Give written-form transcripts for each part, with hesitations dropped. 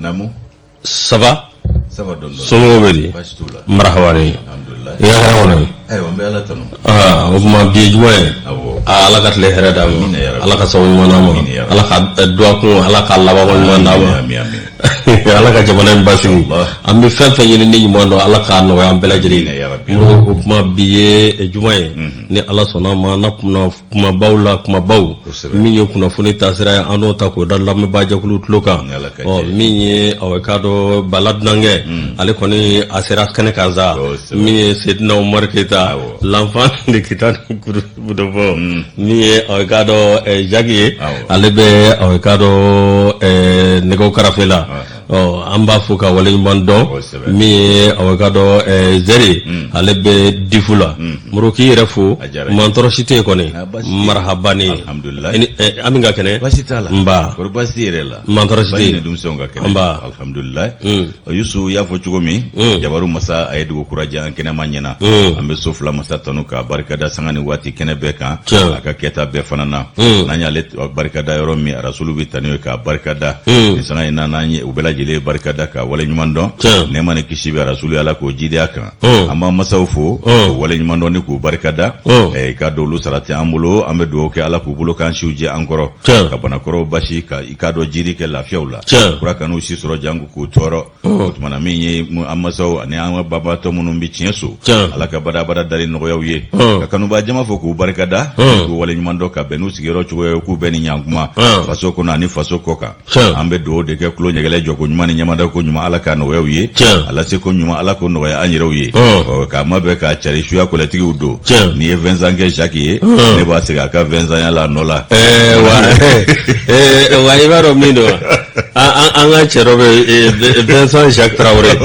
Naamu. Ça va? Ça va dɔɔni dɔɔni. Somɔgɔw bɛ di? Baasi t'u la. Marahaba de. Alhamdulilayi. I ka hɛrɛ kɔnɔ? Ayiwa, n bɛ Ala tanu. Aa, o tuma bi ye juma ye. Awɔ. Aa, Ala ka tile hɛrɛ d'an ma. Amina ya Rabbi. Ala ka sago ɲuman d'an ma. Amina ya Rabbi. Ala ka dɔgɔkun, Ala ka labanko ɲuman d'an ma. Ami ami. Ala ka jamana in basigi. Allah. An bɛ fɛn fɛn ɲini ni ɲuman dɔn, Ala k'a nɔgɔya an bɛɛ lajɛlen. Amina ya Rabbi. O tuma bi ye juma ye. Ni Ala sɔnna a ma, an na kunna kumabaw la, kumabaw min ye kunnafoni taasira ye, an n'o ta k'o da lamɛnbaajɛkulu tulo kan. Ni Ala ka Ɔ jɛ. min ye awɔ k'a dɔn Bala Dunankɛ, ale kɔni a sera kɛnɛ kan sa. Min ye Sedina Umaru Keyita, l'enfant de Kita Budɔbɔ, min ye awɔ k'a dɔn Jacques ye, ale bɛ awɔ k'a dɔn nɛgɛw karafe la. Ɔ an b'a fo ka waleɲuman dɔn. Min ye awɔ k'a dɔn Zɛri, ale bɛ difu la. Moro, k'i yɛrɛ fo, mantɔrɔ si tɛ yen kɔni. Marahaba ni Alhamdulilayi. An bɛ ka kɛnɛ. Baasi t'a la. Nba. Kɔri baasi yɛrɛ la? Mantɔrɔ si tɛ yen. Denmisɛnw ka kɛnɛ. Nba. Alhamdulilayi. Yusu y'a fɔ cogo min, Jabaru masa a ye dugu kura jɛ an kɛnɛma ɲɛna. An bɛ so fila masa tanu k'a barikada sanga ni waati kɛnɛ bɛɛ kan, a ka kɛta bɛɛ fana na. N'an y'ale barikada yɔrɔ min, arasulu bɛ tanu ye k'a barikada. Nin sanga in na, n'an ye u bɛɛ lajɛlen barikada k'a waleɲuman dɔn, nɛɛma ni kisi bɛ arasulu, Ala k'o jidi a kan. An b'an masaw fo k'u waleɲuman dɔn ni k'u barikada. I k'a dɔn olu sara tɛ an bolo, an bɛ dugawu kɛ Ala k'u bolo k'an siw jɛ an kɔrɔ, ka banakɔrɔw basi, ka i k'a dɔn jiri kɛ lafiyaw la, kura kan'u si sɔrɔ janko k'u tɔɔrɔ. O tuma na, min ye an masaw ani an ka babatɔ minnu bɛ tiɲɛ so, Ala ka badabada dali nɔgɔyaw ye. Ka kanubaa jama fo k'u barikada, k'u waleɲuman dɔn ka bɛn n'u sigiyɔrɔ cogoya ye, k'u bɛɛ ni ɲankuma, faso kɔnɔ ani faso kɔ kan. An bɛ dugawu de kɛ tulo ɲɛgɛlɛ jɔko ɲuman ni ɲamada ko ɲuman, Ala k'a nɔgɔyaw ye. A lase ko ɲuman, Ala k'o nɔgɔya an yɛrɛw ye. K'a mabɛn k'a cari suya kɔlɛtigiw don. N'i ye Vincent kɛ Jacques ye, ne b'a segin a ka Vincent la nɔ la. Wa i b'a dɔn min don, an ka cɛ dɔ bɛ, Vincent Jacques Traoré.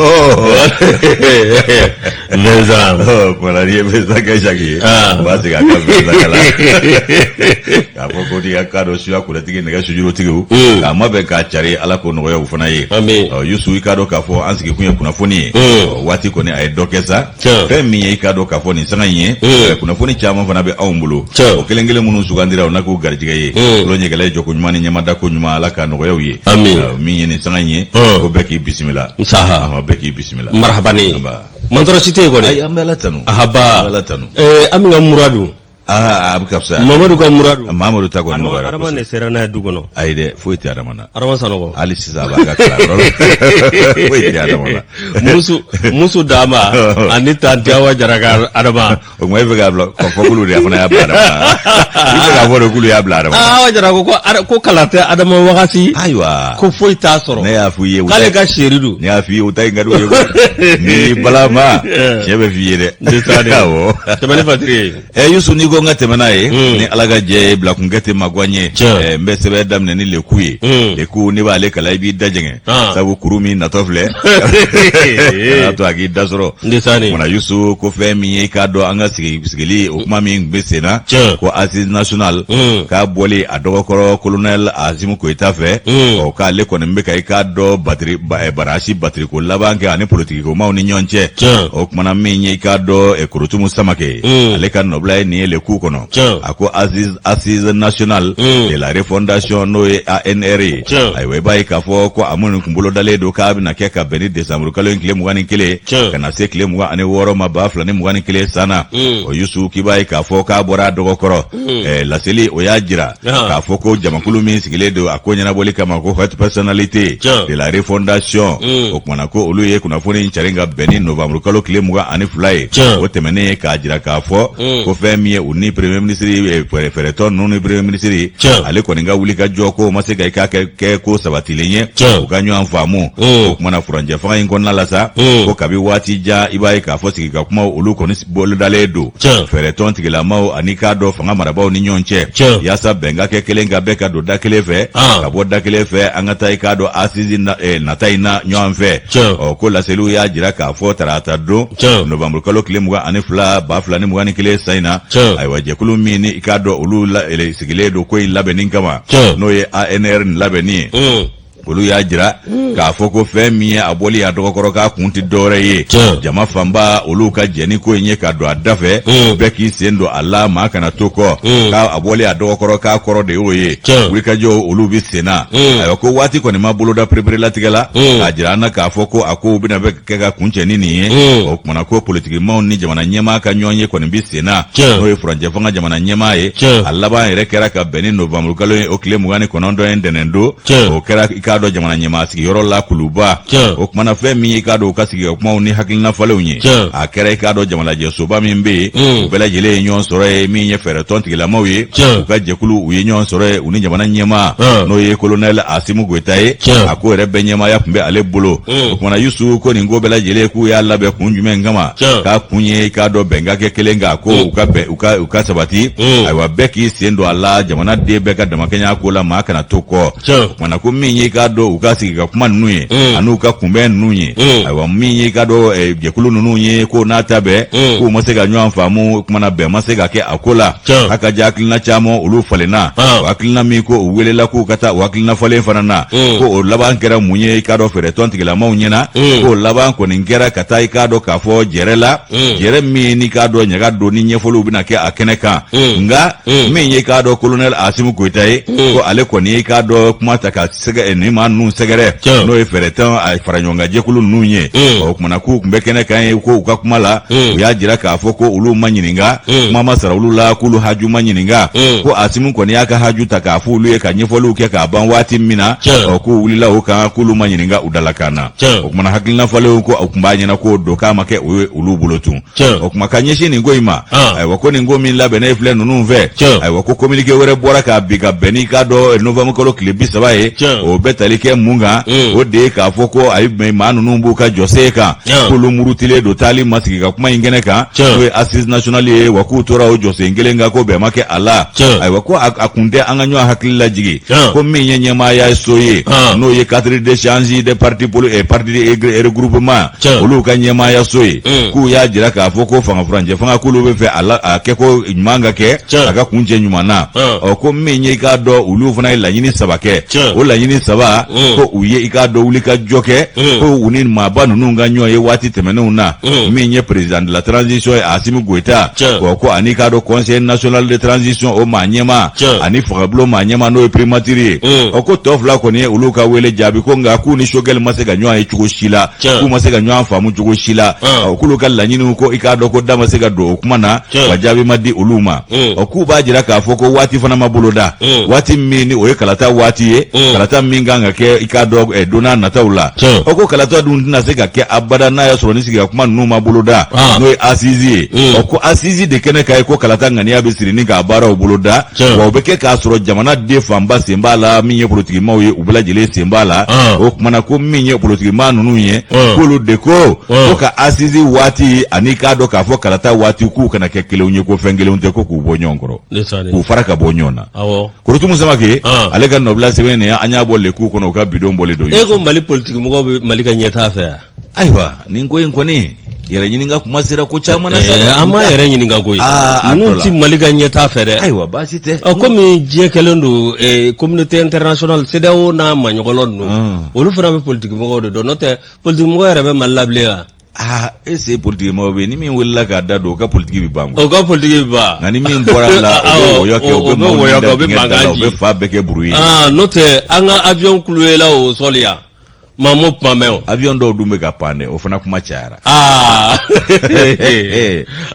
Vincent. Voilà, n'i ye Vincent kɛ Jacques ye, o b'a segin a ka Vincent la. K'a fɔ ko n'i ka k'a dɔn suya kɔlɛtigi nɛgɛ sujurutigiw, k'a mabɛn k'a cari, Ala k'o nɔgɔya u fana ye. Yusu, i k'a dɔn k'a fɔ an sigikun ye kunnafoni ye. Waati kɔni a ye dɔ kɛ sa. Fɛn min ye, i k'a dɔn k'a fɔ nin sanga in ye, kunnafoni caman fana bɛ anw bolo. O kelen kelen minnu sugandira, o n'a k'u garijɛgɛ ye. Tulo ɲɛgɛlɛ jɔko ɲuman ni ɲɛmada ko ɲuman, Ala k'a nɔgɔya u ye. Min ye nin sanga in ye, ko bɛɛ k'i bisimila. Bɛɛ k'i bisimila. Marahaba ni. Mantɔrɔ si tɛ yen kɔni. Ayi, an bɛ Ala tanu. Ahaba. An bɛ Ala tanu. An bɛ ka muradu. Aa, a bɛ ka fisa. Mamadu ka muradu. Mamadu ta kɔni nɔgɔyara. Adama de sera n'a ye du kɔnɔ. Ayi dɛ, foyi tɛ Adama na. Adama Sanɔgɔ. Hali sisan a b'a ka kalanyɔrɔ la, foyi tɛ Adama na. Musu musu dama ani tanti Awa Jara ka Adama. O tuma e fɛ k'a bila k'a fɔ k'olu de fana y'a bila Adama na. I fɛ k'a fɔ de k'olu y'a bila Adama na. Awa Jara ko kalan tɛ Adama wagati. Ayiwa. Ko foyi t'a sɔrɔ. Ne y'a f'i ye. K'ale ka seri don. Ne y'a f'i ye, u ta in ka d'u ye koyi. Ni bala ma, tiɲɛ bɛ f'i ye dɛ. Awɔ. Tɛmɛ ni fatiri ye. Ɛ Yusu, n'i ko n ka tɛmɛ n'a ye, ni Ala ka jɛ ye, bilakunkɛ tɛ maguwan ye. N bɛ sɛbɛn daminɛ ni leku ye. Leku, ne b'ale kalan, i b'i da jɛngɛ, sabu kuru min natɔ filɛ, a to a k'i da sɔrɔ. Kumana Yusu, ko fɛn min ye, i k'a dɔn an ka sigili o kuma min bɛ sen na, ko assise nationale k'a bɔli a dɔgɔkɔrɔ colonel Asimi Goyita fɛ, ɔ k'ale kɔni bɛ ka i k'a dɔn batiri barasi batiriko laban kɛ ani politikikomaw ni ɲɔgɔn cɛ. O kumana, min ye, i k'a dɔn Korotumu Samakɛ, ale ka nɔbila ye nin ye leku kɔnɔ. A ko assise nationale de la refondation, n'o ye ANR ye. Ayiwa, i b'a ye k'a fɔ ko a minnu kun bolodalen don k'a bɛna kɛ ka bɛn ni décembre kalo in tile 21 ka na se tile 26 ma 2021 san na. O Yusu, k'i b'a ye k'a fɔ k'a bɔra a dɔgɔkɔrɔ. Laseli o y'a jira k'a fɔ ko jamakulu min sigilen don a ko ɲɛnabɔli kama, ko haute personnalité de la refondation, o kumana ko olu ye kunnafoni in cari ka bɛn ni novembre kalo tile 22 ye o tɛmɛnen ye, k'a jira k'a fɔ ko fɛn min ye, u ni premier ministre, fɛɛrɛtɔ ninnu ni premier ministre, ale kɔni ka wuli ka jɔ ko o ma se ka i k'a kɛ ko sabatilen ye, u ka ɲɔgɔn faamu. O kumana, furancɛ fanga in kɔnɔna la sa, ko kabi waati jan, i b'a ye k'a fɔ sigi ka kuma olu kɔni bolodalen don fɛɛrɛtɔn tigilamaw ani k'a dɔn fanga marabaaw ni ɲɔgɔn cɛ, yaasa bɛn ka kɛ kelen ka bɛɛ ka don da kelen fɛ, ka bɔ da kelen fɛ, an ka taa i k'a dɔn assise nata in na ɲɔgɔn fɛ. Ɔ ko laseliw y'a jira k'a fɔ tarata don, novembre kalo tile 22 2021 san in na, ayiwa, jɛkulu min ni i k'a dɔn olu sigilen don ko in labɛnni kama, n'o ye ANR nin labɛnni ye. Olu y'a jira k'a fɔ ko fɛn min ye a bɔli a dɔgɔkɔrɔ k'a kun tɛ dɔwɛrɛ ye, jama fanba olu ka jɛn ni ko in ye ka don a da fɛ, bɛɛ k'i sen don a la, maa kana to kɔ. K'a bɔli a dɔgɔkɔrɔ k'a kɔrɔ de y'o ye, wulikajɔ olu bɛ sen na. Ayiwa, ko waati kɔni ma boloda pereperelatigɛ la k'a jira an na k'a fɔ ko a kow bɛna bɛ kɛ ka kuncɛ ni nin ye. O kumana ko politikimaw ni jamana ɲɛmaa ka ɲɔgɔn ye kɔni bɛ sen na, n'o ye furancɛ fanga jamana ɲɛmaa ye. A laban yɛrɛ kɛra ka bɛn ni novanburu kalo ye, o tile 29 ye, ntɛnɛn don. O kɛra, i k'a dɔn, jamana ɲɛmaa sigiyɔrɔ la Kuluba. O kumana fɛn min ye, i k'a dɔn, u ka sigi ka kumaw ni hakilina falenw ye, a kɛra, i k'a dɔn, jamalajɛsoba min bɛ yen, u bɛɛ lajɛlen ye ɲɔgɔn sɔrɔ ye. Min ye fɛɛrɛtɔn tigilamaw ye, u ka jɛkulu, u ye ɲɔgɔn sɔrɔ ye u ni jamana ɲɛmaa, n'o ye kolonɛli Asimu Goyita ye. A ko yɛrɛ bɛɛ ɲɛmaaya tun bɛ ale bolo. O kumana Yusu, ko nin ko bɛɛ lajɛlen k'u y'a labɛn kun jumɛn kama? K'a kun ye, i k'a dɔn, bɛn ka kɛ kelen kan, ko u ka bɛn, u ka sabati. Ayiwa, bɛɛ k'i sen don a la, jamana den bɛɛ ka damakɛɲɛ ko la, maa kana to kɔ. O kumana ko min ye, i k'a dɔn, u ka sigi ka kuma ninnu ye an'u ka kunbɛn ninnu ye, ayiwa, min ye, i k'a dɔn, jɛkulu ninnu ye, ko n'a ta bɛɛ k'u ma se ka ɲɔgɔn faamu. O kumana bɛn ma se ka kɛ a ko la. A ka ja hakilina caman olu falenna. O hakilina min ko u welela k'u ka taa o hakilina falen fana na, ko o laban kɛra mun ye? I k'a dɔn, fɛɛrɛtɔn tigilamaw ɲɛna, k'o laban kɔni kɛra ka taa, i k'a dɔn k'a fɔ jɛrɛ la, jɛrɛ min n'i k'a dɔn ɲaga don ni ɲɛfɔliw bɛna kɛ a kɛnɛ kan. Nka min ye, i k'a dɔn, kolonɛli Asimu Goyita ye, ko ale kɔni ye, i k'a dɔn, kuma ta ka sɛgɛ nin maa ninnu sɛgɛrɛ, n'o ye fɛɛrɛtɔn fara ɲɔgɔnkan jɛkulu ninnu ye. O kumana k'u tun bɛ kɛnɛ kan ye, ko u ka kuma la, u y'a jira k'a fɔ ko olu ma ɲininka, kuma ma sara olu la, k'olu haju ma ɲininka. Ko Asimu kɔni y'a ka haju ta k'a fɔ olu ye ka ɲɛfɔliw kɛ k'a ban waati min na, ɔ k'u wulila o kan, k'olu ma ɲininka u dalakan na. O kumana hakilina falenw ko u tun b'a ɲɛna k'o don, k'a ma kɛ o ye olu bolo tun. O kuma ka ɲɛsin nin ko in ma, ayiwa, ko nin ko min labɛnnen filɛ ninnu fɛ, ayiwa, ko communiqué wɛrɛ bɔra k'a bin ka bɛn n'i k'a dɔn novembre kalo tile 30 ye. O bɛ tali kɛ mun kan? O de ye k'a fɔ ko ayi, maa ninnu b'u ka jɔsen kan, k'olu murutilen don taali ma sigi ka kuma in kɛnɛ kan, n'o ye assise nationale ye, wa k'u tora o jɔsen kelen kan, ko bɛn ma kɛ a la. Ayiwa, ko a kun tɛ an ka ɲɔgɔn hakili lajigin ko min ye ɲɛmaaya so ye, n'o ye cadre d'échange des partis parti de regroupement, olu ka ɲɛmaaya so ye, k'u y'a jira k'a fɔ ko fanga furancɛ fanga k'olu bɛ fɛ a kɛ ko ɲuman ka kɛ, a ka kuncɛ ɲuman na. Ɔ ko min ye, i k'a dɔn, olu fana ye laɲini saba kɛ. O laɲini saba, ko u ye, i k'a dɔn, wuli ka jɔ kɛ ko u ni maaba ninnu ka ɲɔgɔn ye waati tɛmɛnenw na, min ye président de la transition ye Asimi Goyita, ko ani k'a dɔn conseil national de transition o maa ɲɛmaa, ani fangabulon maa ɲɛmaa, n'o ye primature ye. Ɔ ko tɔ fila kɔni ye olu ka wele jaabi, ko nka k'u ni Choguel ma se ka ɲɔgɔn ye cogo si la, k'u ma se ka ɲɔgɔn faamu cogo si la. Ɔ k'olu ka laɲiniw, ko i k'a dɔn ko da ma se ka don o kuma na, wa jaabi ma di olu ma. Ɔ k'u b'a jira k'a fɔ ko waati fana ma boloda, waati min ni o ye kalata waati ye, kalata min kan ka kɛ, i k'a dɔn, don n'a nataw la. Ɔ ko kalata dun tɛna se ka kɛ abada n'a y'a sɔrɔ ni sigi ka kuma ninnu ma boloda, n'o ye assise ye. Ɔ ko assise de kɛnɛ kan ye ko kalata ŋaniya bɛ siri ni k'a baaraw boloda, wa o bɛ kɛ k'a sɔrɔ jamana den fanba sen b'a la, min ye politikimaw ye, u bɛɛ lajɛlen sen b'a la. O kumana ko min ye politikimaa ninnu ye, k'olu de ko ka assise waati ani k'a dɔn k'a fɔ kalata waati k'u kana kɛ kelenw ye, ko fɛn kelenw tɛ, ko k'u bɔ ɲɔgɔn kɔrɔ, k'u fara ka bɔ ɲɔgɔn na. Korotumu Samake, ale ka nɔbila sɛbɛn nin, an y'a bɔ L'Écho kɔnɔ, u ka bidon bɔlen don. E ko Mali politikimɔgɔw bɛ Mali ka ɲɛtaa fɛ yan? Ayiwa, nin ko in kɔni, yɛrɛ ɲininka kuma sera ko caman na sa. An m'a yɛrɛ ɲininka koyi. Ninnu ti Mali ka ɲɛtaa fɛ dɛ. Ayiwa, baasi tɛ. Ɔ komi diɲɛ kɛlen don communauté internationale, CEDEAO n'a maɲɔgɔnɔ ninnu, olu fana bɛ politikimɔgɔw de dɔn, n'o tɛ politikimɔgɔ yɛrɛ bɛ Mali la bilen wa? Aa, e se politiki mɔgɔw bɛ yen, ni min wulila k'a da don, o ka politiki bɛ ban. O ka politiki bɛ ban. Nka ni min bɔra la, o bɛ wɔyɔ kɛ, o bɛ maaw wɔyɔ kɛ, o bɛ dingɛ da la, mankan o bɛ ci. fa bɛɛ kɛ buru ye. Aa, n'o tɛ an ka avion kuluwela o sɔli yan, maa m'o kuma mɛn o. Avion dɔw dun bɛ ka pan dɛ, o fana kuma cayara.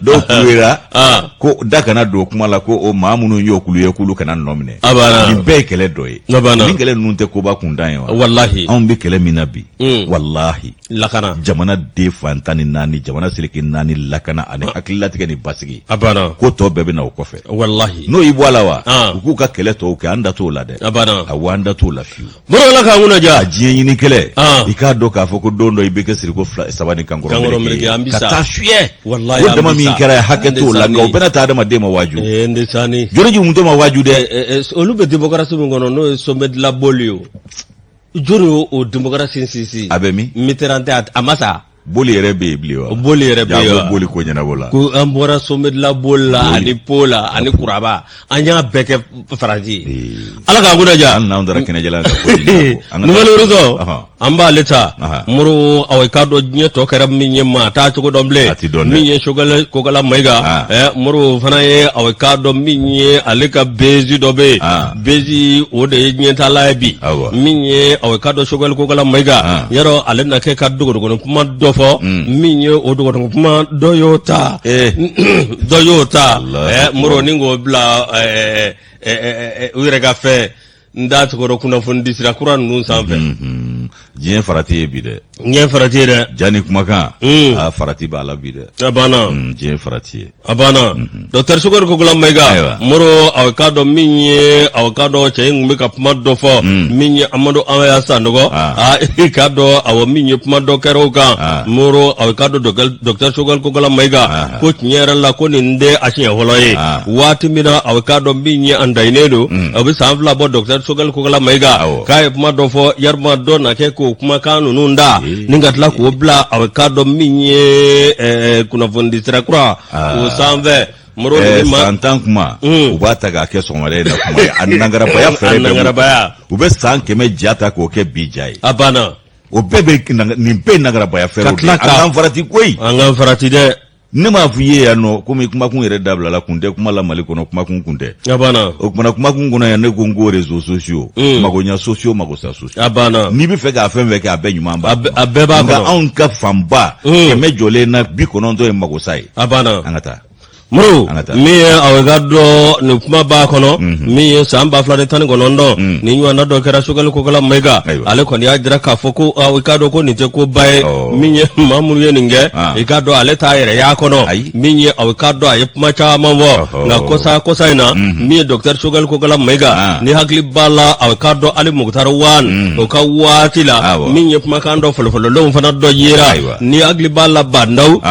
Dɔw kuluwela ko da kana don kuma la, ko o maa minnu y'o kulu ye, k'olu kana nɔ minɛ. A banna. Nin bɛɛ ye kɛlɛ dɔ ye. A banna. Nin kɛlɛ ninnu tɛ koba kuntan ye wa? Walahi. Anw bɛ kɛlɛ min na bi, walahi, lakana, jamana den fan 14, jamana seleke naani lakana ani hakililatigɛ ni basigi. A banna. Ko tɔ bɛɛ bɛ na o kɔfɛ. Walahi. N'o y'i bɔ a la wa, u k'u ka kɛlɛ tɔw kɛ, an da t'o la dɛ. A banna. Awɔ, an da t'o la fiyewu. Mori, Ala k'an kunna diya. A diɲɛ ɲini kɛlɛ, Ah. i k'a dɔn k'a fɔ ko don dɔ i bɛ kɛ siriko fila saba ni kankɔrɔ Kankɔrɔ meleke, an bi ka sa. taa fiyɛ. Walahi, O an dama bi min sa. kɛra, hakɛ An de t'o la, sa nka o ni. bɛna taa adamaden ma waaju. Ee, n de sani. Jɔnji muso ma waaju dɛ. Olu bɛ démocratie min kɔnɔ, n'o ye sommet de la Baule ye, o jɔnni y'o o démocratie sinsin? A bɛ min? Mitterrand tɛ, a ma sa. Boli yɛrɛ bɛ yen bilen wa? Boli yɛrɛ bɛ yen wa? Boli ko ɲɛnabɔ la. Ko an bɔra sommet de la boli la ani po la ani kuraba, an y'a bɛɛ kɛ faransi ye. Ala k'an kunna diya. Hali n'an taara kɛnɛjalan kan ko ɲɛnabɔ. An ka Nouvel Horizon, Ɔhɔn. an b'ale ta. Aha. Moro, awa, i k'a dɔn diɲɛ tɔ kɛra min ye, maa t'a cogo dɔn bilen. A ti dɔn dɛ. Min ye Choguel Kokala Mayiga, Ah. Moro fana ye, awa, i k'a dɔn min ye ale ka buzz dɔ bɛ yen. Ah. Buzz o de ye diɲɛtaala ye bi. Awɔ. Min ye, awa, i k'a dɔn Choguel Kokala Mayiga, Ah. yɔrɔ ale na kɛ ka dogodogonin kuma dɔ fɔ, min ye o dogodogo kuma dɔ y'o ta. Eh. Dɔ y'o ta. Allahu Moro ni k'o bila u yɛrɛ ka fɛn n da tɔgɔ kunnafoni sira kura ninnu sanfɛ. Diɲɛ farati ye bi dɛ. Diɲɛ farati ye dɛ. Ja ni kumakan. A farati b'a la bi dɛ. A banna. Diɲɛ farati ye. A banna. Docteur Choguel Kokala Mayiga. Ayiwa. Moro, aw k'a dɔn min ye, aw k'a dɔn cɛ in tun bɛ ka kuma dɔ fɔ, min ye Amadu Aya Sanogo. Ah. Aa, i k'a dɔn, awɔ, min ye kuma dɔ kɛra o kan. Ah. Moro, aw k'a dɔn docteur Choguel Kokala Mayiga Ah. ko tiɲɛ yɛrɛ la ko nin tɛ a siɲɛ fɔlɔ ye. Ah. Waati min na, aw k'a dɔn min ye an dayinnen don, a bɛ san 2 bɔ, docteur Choguel Kokala Mayiga Awɔ. k'a ye kuma dɔ fɔ, yarima dɔ na kɛ k'o kumakan ninnu da ni ka tila k'o bila, aw k'a dɔn min ye kunnafoni sira kura o sanfɛ. Moro, ni ma 10 tan kuma, u b'a ta k'a kɛ sɔgɔmada in na kuma ye. A nangarabaya fɛɛrɛ A bɛɛ b'u nangarabaya. u bɛ san 100 ja ta k'o kɛ bi ja ye. A banna. O bɛɛ bɛ nin bɛɛ ye nangarabaya fɛɛrɛw Ka de tila ye. ka- An k'an farati koyi. An k'an farati dɛ. Ne m'a fɔ i ye yan nɔ, komi kumakun yɛrɛ dabilala, kun tɛ kuma la Mali kɔnɔ, kumakun kun tɛ. A banna. O kumana kumakun kɔnɔ yan, ne ko n ko réseaux sociaux, magoɲa sociaux, magosa sociaux. A banna. N'i bɛ fɛ k'a fɛn fɛn kɛ, a bɛɛ ɲuman b'a. A bɛɛ b'a Nka kɔnɔ. anw ka fanba, 100 jɔlen na, 90 ye magosa ye. A banna. An ka taa. Moro, An ka taa. min ye, aw ka dɔn nin kuma b'a kɔnɔ, min ye san 2019 ni ɲɔgɔnna dɔ kɛra Choguel Kokala Mayiga. Ayiwa. Ale kɔni y'a jira k'a fɔ ko i k'a dɔn ko nin tɛ ko ba ye. Ɔ. Min ye maa minnu ye nin kɛ, Ah. i k'a dɔn ale t'a yɛrɛ y'a kɔnɔ. Ayi. Min ye, aw k'a dɔn a ye kuma caman fɔ. Ɔhɔ. Nka kɔsa in na, min ye docteur Choguel Kokala Mayiga, Ah. ni hakili b'a la, aw k'a dɔn hali Moctar Ouane o ka waati la, Awɔ. min ye kumakan dɔ fɔlɔfɔlɔlenw fana dɔ yera. Ayiwa. Ni hakili b'a la, Bah N'Daw,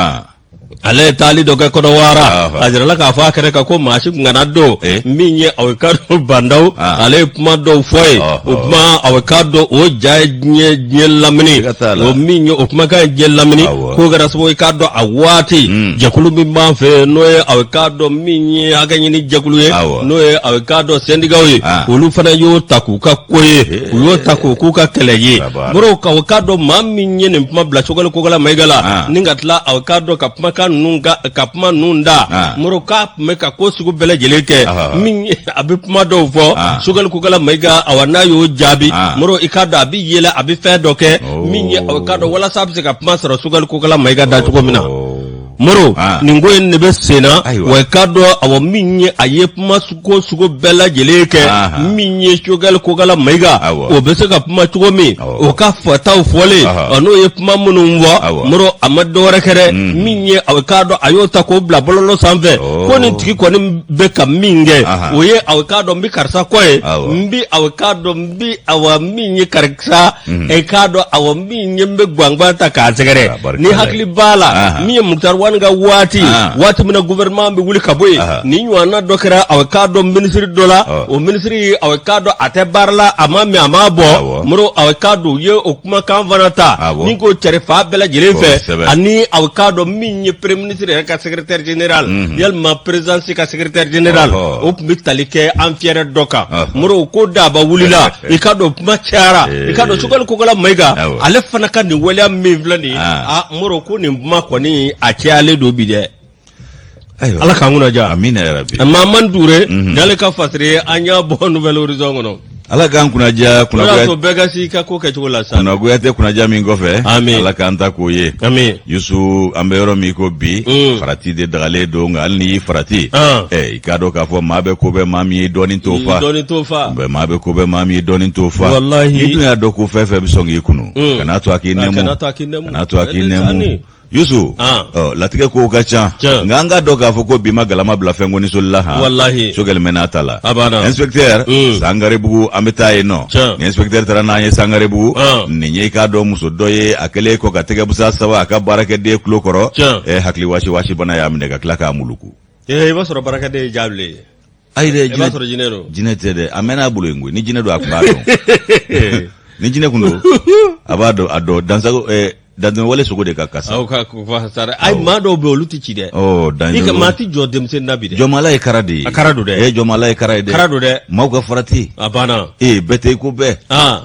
ale ye taali dɔ kɛ Kɔnɔwara. A jirala k'a fɔ a kɛnɛ kan ko maa si tun kana don. Eh. Min ye, aw ka dɔn Bah N'Daw, ale ye kuma dɔw fɔ ye. O kuma, aw ka dɔn o ja ye diɲɛ lamini. Siga t'a la. O min ye o kumakan ye diɲɛ lamini. Awɔ. K'o kɛra sababu ye k'a dɔn a waati jɛkulu min b'an fɛ yen, n'o ye, aw k'a dɔn min ye hakɛ ɲini jɛkulu ye, n'o ye, aw k'a dɔn sɛndikaw ye, olu fana y'o ta k'u ka ko ye, u y'o ta k'o k'u ka kɛlɛ ye. Baba. Moro, aw k'a dɔn maa min ye nin kuma bila Choguel Kokala Mayiga la, ni ka tila, aw k'a dɔn ka kumakan ninnu ka kuma ninnu da, Moro, k'a tun bɛ ka ko sugu bɛɛ lajɛlen kɛ. Min ye, a bɛ kuma dɔw fɔ, Choguel Kokala Mayiga, awa, n'a y'o jaabi, Moro, i k'a dɔn a bɛ yɛlɛ, a bɛ fɛn dɔ kɛ. Min ye, aw k'a dɔn walasa a bɛ se ka kuma sɔrɔ Choguel Kokala Mayiga da cogo min na. Moro, nin ko in de bɛ sen na. Ayiwa. Wa i k'a dɔn, awɔ, min ye a ye kuma ko sugu bɛɛ lajɛlen kɛ, min ye Choguel Kokala Mayiga, o bɛ se ka kuma cogo min, o ka fɔtaw fɔlen, ɔ, n'o ye kuma minnu fɔ, Moro, a ma dɔwɛrɛ kɛ dɛ, min ye, aw k'a dɔn a y'o ta k'o bila bɔlɔlɔ sanfɛ, ko nin tigi kɔni bɛ ka min kɛ, o ye, aw k'a dɔn n bɛ karisa kɔ ye, n bɛ, aw k'a dɔn n bɛ, awa, min ye karisa, e k'a dɔn, awa, min ye n bɛ gwangwan ta k'a sɛgɛrɛ. Ah, barika Ni la. hakili b'a la, min ye Moctar Ouane ka waati, waati min na gouvernement bɛ wuli ka bɔ yen, ni ɲɔgɔnna dɔ kɛra, aw k'a dɔn minisiri dɔ la, o minisiri, aw k'a dɔn a tɛ baara la, a ma min a ma bɔ. Moro, aw k'a dɔn u ye o kumakan fana ta ni k'o cɛri fan bɛɛ lajɛlen fɛ, ani aw k'a dɔn min ye premier ministre yɛrɛ ka secrétaire général, yalima présidence ka secrétaire général, o tun bɛ tali kɛ an fiyɛrɛ dɔ kan. Moro, ko daba wulila, i k'a dɔn kuma cayara. I k'a dɔn Choguel Kokala Mayiga, ale fana ka nin waleya min filɛ nin ye, a Moro, ko nin kuma kɔni a cayalen don bi dɛ. Ayiwa. Ala k'an kunna diya. Amina yarabi. Mahamani Ture n'ale ka fasiri ye, an y'a bɔ Nouvel Horizon kɔnɔ. Ala k'an kunnaja. O de y'a to bɛɛ ka s'i ka ko kɛcogo la sa. Kunnagoya tɛ kunnaja min kɔfɛ. Amin. Ala k'an ta k'o ye. Amin. Yusu, an bɛ yɔrɔ min ko bi, farati de dagalen don, nka hali n'i y'i farati, i k'a dɔn k'a fɔ maa bɛ ko bɛ maa min ye dɔɔnin t'o fa. Dɔɔnin t'o fa. Bɛ maa bɛ ko bɛ maa min ye dɔɔnin t'o fa. Walahi. N'i dun y'a dɔn ko fɛn fɛn bɛ sɔn k'i kunu, kana to a k'i nɛmu. Kana to a k'i nɛmu. Kana to a k'i Sani. nɛmu. Yusu, ɔ, latigɛ kow ka ca, nka an k'a dɔn k'a fɔ ko bi ma galama bila fɛn kɔni soli la han. Walahi. Choguel mɛn'a ta la. A banna. Inspecteur, Sangarebugu, an bɛ taa yen nɔ. Ni inspecteur taara n'an ye Sangarebugu, nin ye, i k'a dɔn muso dɔ ye, a kɛlen kɔ ka tɛgɛ busa saba a ka baarakɛden tulo kɔrɔ, hakili wasi wasi bana y'a minɛ ka tila k'a muluku. I b'a sɔrɔ baarakɛden ye jaabilen ye. Ayi dɛ. I b'a sɔrɔ jinɛ don. Jinɛ tɛ dɛ, a mɛn'a bolo yen koyi. Ni jinɛ don, a tun b'a dɔn. Ni jinɛ kun don, a b'a dɔn, a dɔn dansago. Dantɛmɛwale sogo de ka kasa. Aw ka fasa dɛ. Ayi, maa dɔw bɛ yen, olu tɛ ci dɛ. Ɔ dan. I ka maa tɛ jɔ denmisɛnnin na bi dɛ. Jɔnmala ye kara de ye. A kara don dɛ. Ee, jɔnmala ye kara ye dɛ. Kara don dɛ. Maaw ka farati. A banna. Ee, bɛɛ tɛ i ko bɛɛ.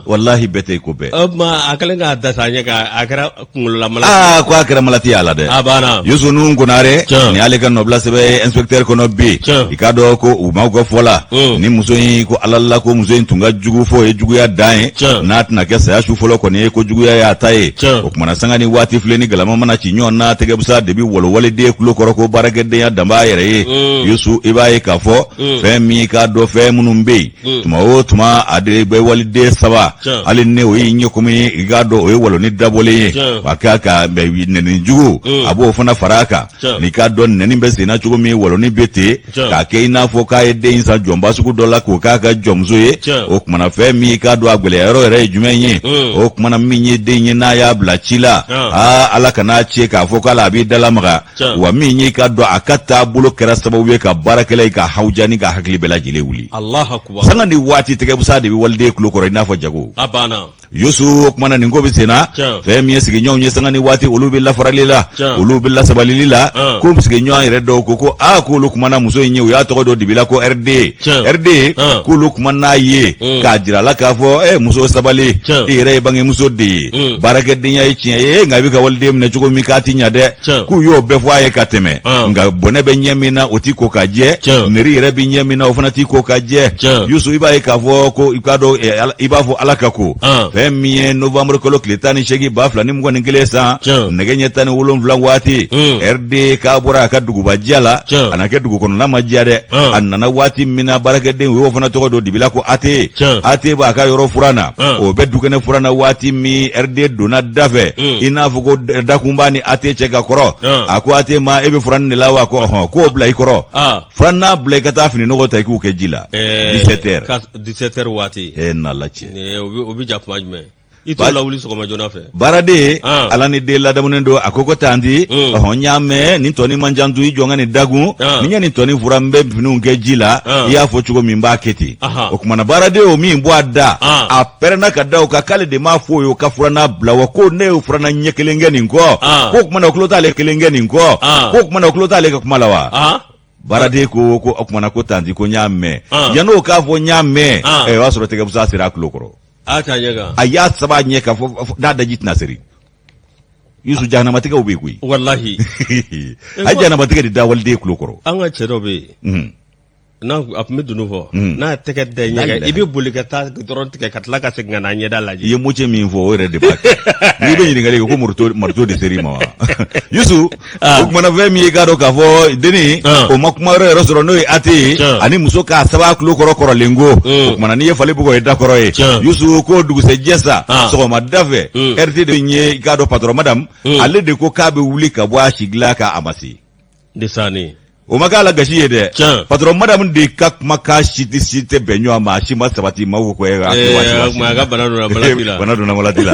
Walahi, bɛɛ tɛ i ko bɛɛ. O tuma a kɛlen k'a da sa ɲɛ kan, a kɛra kunkolola Aa, ko a kɛra malati y'a la dɛ. A banna. Yusu Nuhun Konare nin y'ale ka nɔbila sɛbɛn ye inspecteur kɔnɔ bi. I k'a dɔn ko u maaw ka fɔ la, ni muso in ko Ala la, ko muso in tun ka jugu fo ye juguya dan ye. N'a tɛna kɛ saya su fɔlɔ kɔni ye, ko juguya y'a ta ye. O kumana, sanga ni waati filɛ ni galama mana ci ɲɔgɔn na, tɛgɛbusa de bi walowaliden tulo kɔrɔ ko baarakɛdenya dan b'a yɛrɛ ye. Yusu, i b'a ye k'a fɔ fɛn min k'a dɔn, fɛn minnu bɛ yen, tuma o tuma a de bɛ waliden saba, hali ne o y'i ɲɛ komi i k'a dɔn o ye waloni dabɔlen ye, wa k'a ka nɛni jugu, a b'o fana fara a kan. N'i k'a dɔn nɛni bɛ senna cogo min, waloni bɛ ten, k'a kɛ i n'a fɔ k'a ye den in san jɔnba sugu dɔ la k'o k'a ka jɔnmuso ye. O kumana, fɛn min k'a dɔn a gɛlɛya yɔrɔ yɛrɛ ye jumɛn ye? O kumana, min ye den ye, n'a y'a bila ci la, aa, Ala kan'a ci k'a fɔ k'a la a b'i dalamaga. Wa min ye k'a dɔn a ka taabolo kɛra sababu ye ka baarakɛla ye ka hawuja ni ka hakili bɛɛ lajɛlen wuli. Sanga ni waati, tɛgɛbusa de bɛ waliden tulo kɔrɔ i n'a fɔ jago. Yusu, o kumana, nin ko bɛ senna. Fɛn min ye sigiɲɔgɔnw ye, sanga ni waati olu bɛ lafarali la, olu bɛ lasabalili la, ko sigiɲɔgɔn yɛrɛ dɔw ko aa, k'olu kumana muso in ye, u y'a tɔgɔ dɔ dibi la ko RD. RD, k'olu kuma n'a ye k'a jira a la k'a fɔ e muso, sabali, i yɛrɛ ye bangemuso de ye, baarakɛdenya ye tiɲɛ ye, nka i bɛ ka waliden minɛ cogo min k'a ti ɲa dɛ. K'u y'o bɛɛ fɔ a ye ka tɛmɛ, nka bɔnɛ bɛ ɲɛ min na, o ti ko ka jɛ. Neri yɛrɛ bɛ ɲɛ min na, o fana ti ko ka jɛ. Yusu, i b'a ye k'a fɔ ko i k'a dɔn, i b'a fɔ Ala ka ko fɛn min ye novembre kalo tile 18 2021 san, nɛgɛ ɲɛ 17 waati, RD k'a bɔra a ka duguba diya la, a na kɛ dugu kɔnɔna ma diya dɛ. A nana waati min na, baarakɛden u y'o fana tɔgɔ don dibi la ko AT. AT b'a ka yɔrɔ furan na, o bɛ dukɛnɛ furan na waati min, RD donna da fɛ i n'a fɔ ko dakun b'a ni AT cɛ ka kɔrɔ. A ko AT ma: e bɛ furanni de la wa? Ko ɔhɔn. K'o bila i kɔrɔ, furanna bila, i ka taa fini nɔgɔ ta, i k'u kɛ ji la 17 heures. 17 heures waati. E n'Ala cɛ. O bɛ ja tuma jumɛn? I t'o lawuli sɔgɔma joona fɛ. Baaraden, Ala ni den ladamunen don, a ko ko tanti, ɔhɔn, n y'a mɛn, nin tɔni man jan tun, i jɔ n ka nin dagun. Ni n ye nin tɔni furan, n bɛ finiw kɛ ji la. I y'a fɔ cogo min, n b'a kɛ ten. O kumana, baaraden o min bɔ a da, a pɛrɛnna ka da o kan k'ale de m'a fɔ o ye o ka furanna bila wa, ko ne ye furanna ɲɛ kelen kɛ nin kɔ, k'o kumana o tulo t'ale kelen kɛ nin kɔ, k'o kumana o tulo t'ale ka kuma la wa. Baaraden ko o kumana ko tanti, ko n y'a mɛn. Yann'o k'a fɔ n y'a mɛn, o y'a sɔrɔ tɛgɛbusa sera a tulo kɔrɔ. A t'a ɲɛ kan. A y'a saba ɲɛ kan fɔ n'a daji tɛna seri. Yusu, jahanamatigɛw bɛ yen koyi. Walahi. A ye jahanamatigɛ de da waliden tulo kɔrɔ. An ka cɛ dɔ bɛ yen, n'a a tun bɛ dunun fɔ, n'a ye tɛgɛ da i ɲɛ kan, i bɛ boli ka taa dɔrɔn tigɛ ka tila ka segin ka n'a ɲɛda lajɛ. I ye moce min fɔ, o yɛrɛ de b'a kɛ. N'i bɛ ɲininkali kɛ ko marteau de ser'i ma wa, Yusu? O kumana, fɛn min ye k'a dɔn k'a fɔ denni o ma kuma yɔrɔ yɛrɛ sɔrɔ, n'o ye AT ye, ani muso k'a saba tulo kɔrɔ kɔrɔlen ko o kumana, n'i ye fali bugɔ, ye da kɔrɔ ye. Yusu, ko dugusɛjɛ sa, sɔgɔmada fɛ, RD de ye i k'a dɔn patron madame, ale de ko k'a bɛ wuli ka bɔ a sigila kan, a ma se. De. O ma k'a la gasi ye dɛ. Patron madame de ka kumakan si tɛ si tɛ bɛn ɲɔgɔn ma, a si ma sabati, maaw ko a ka bana donna malati la. Bana donna malati la.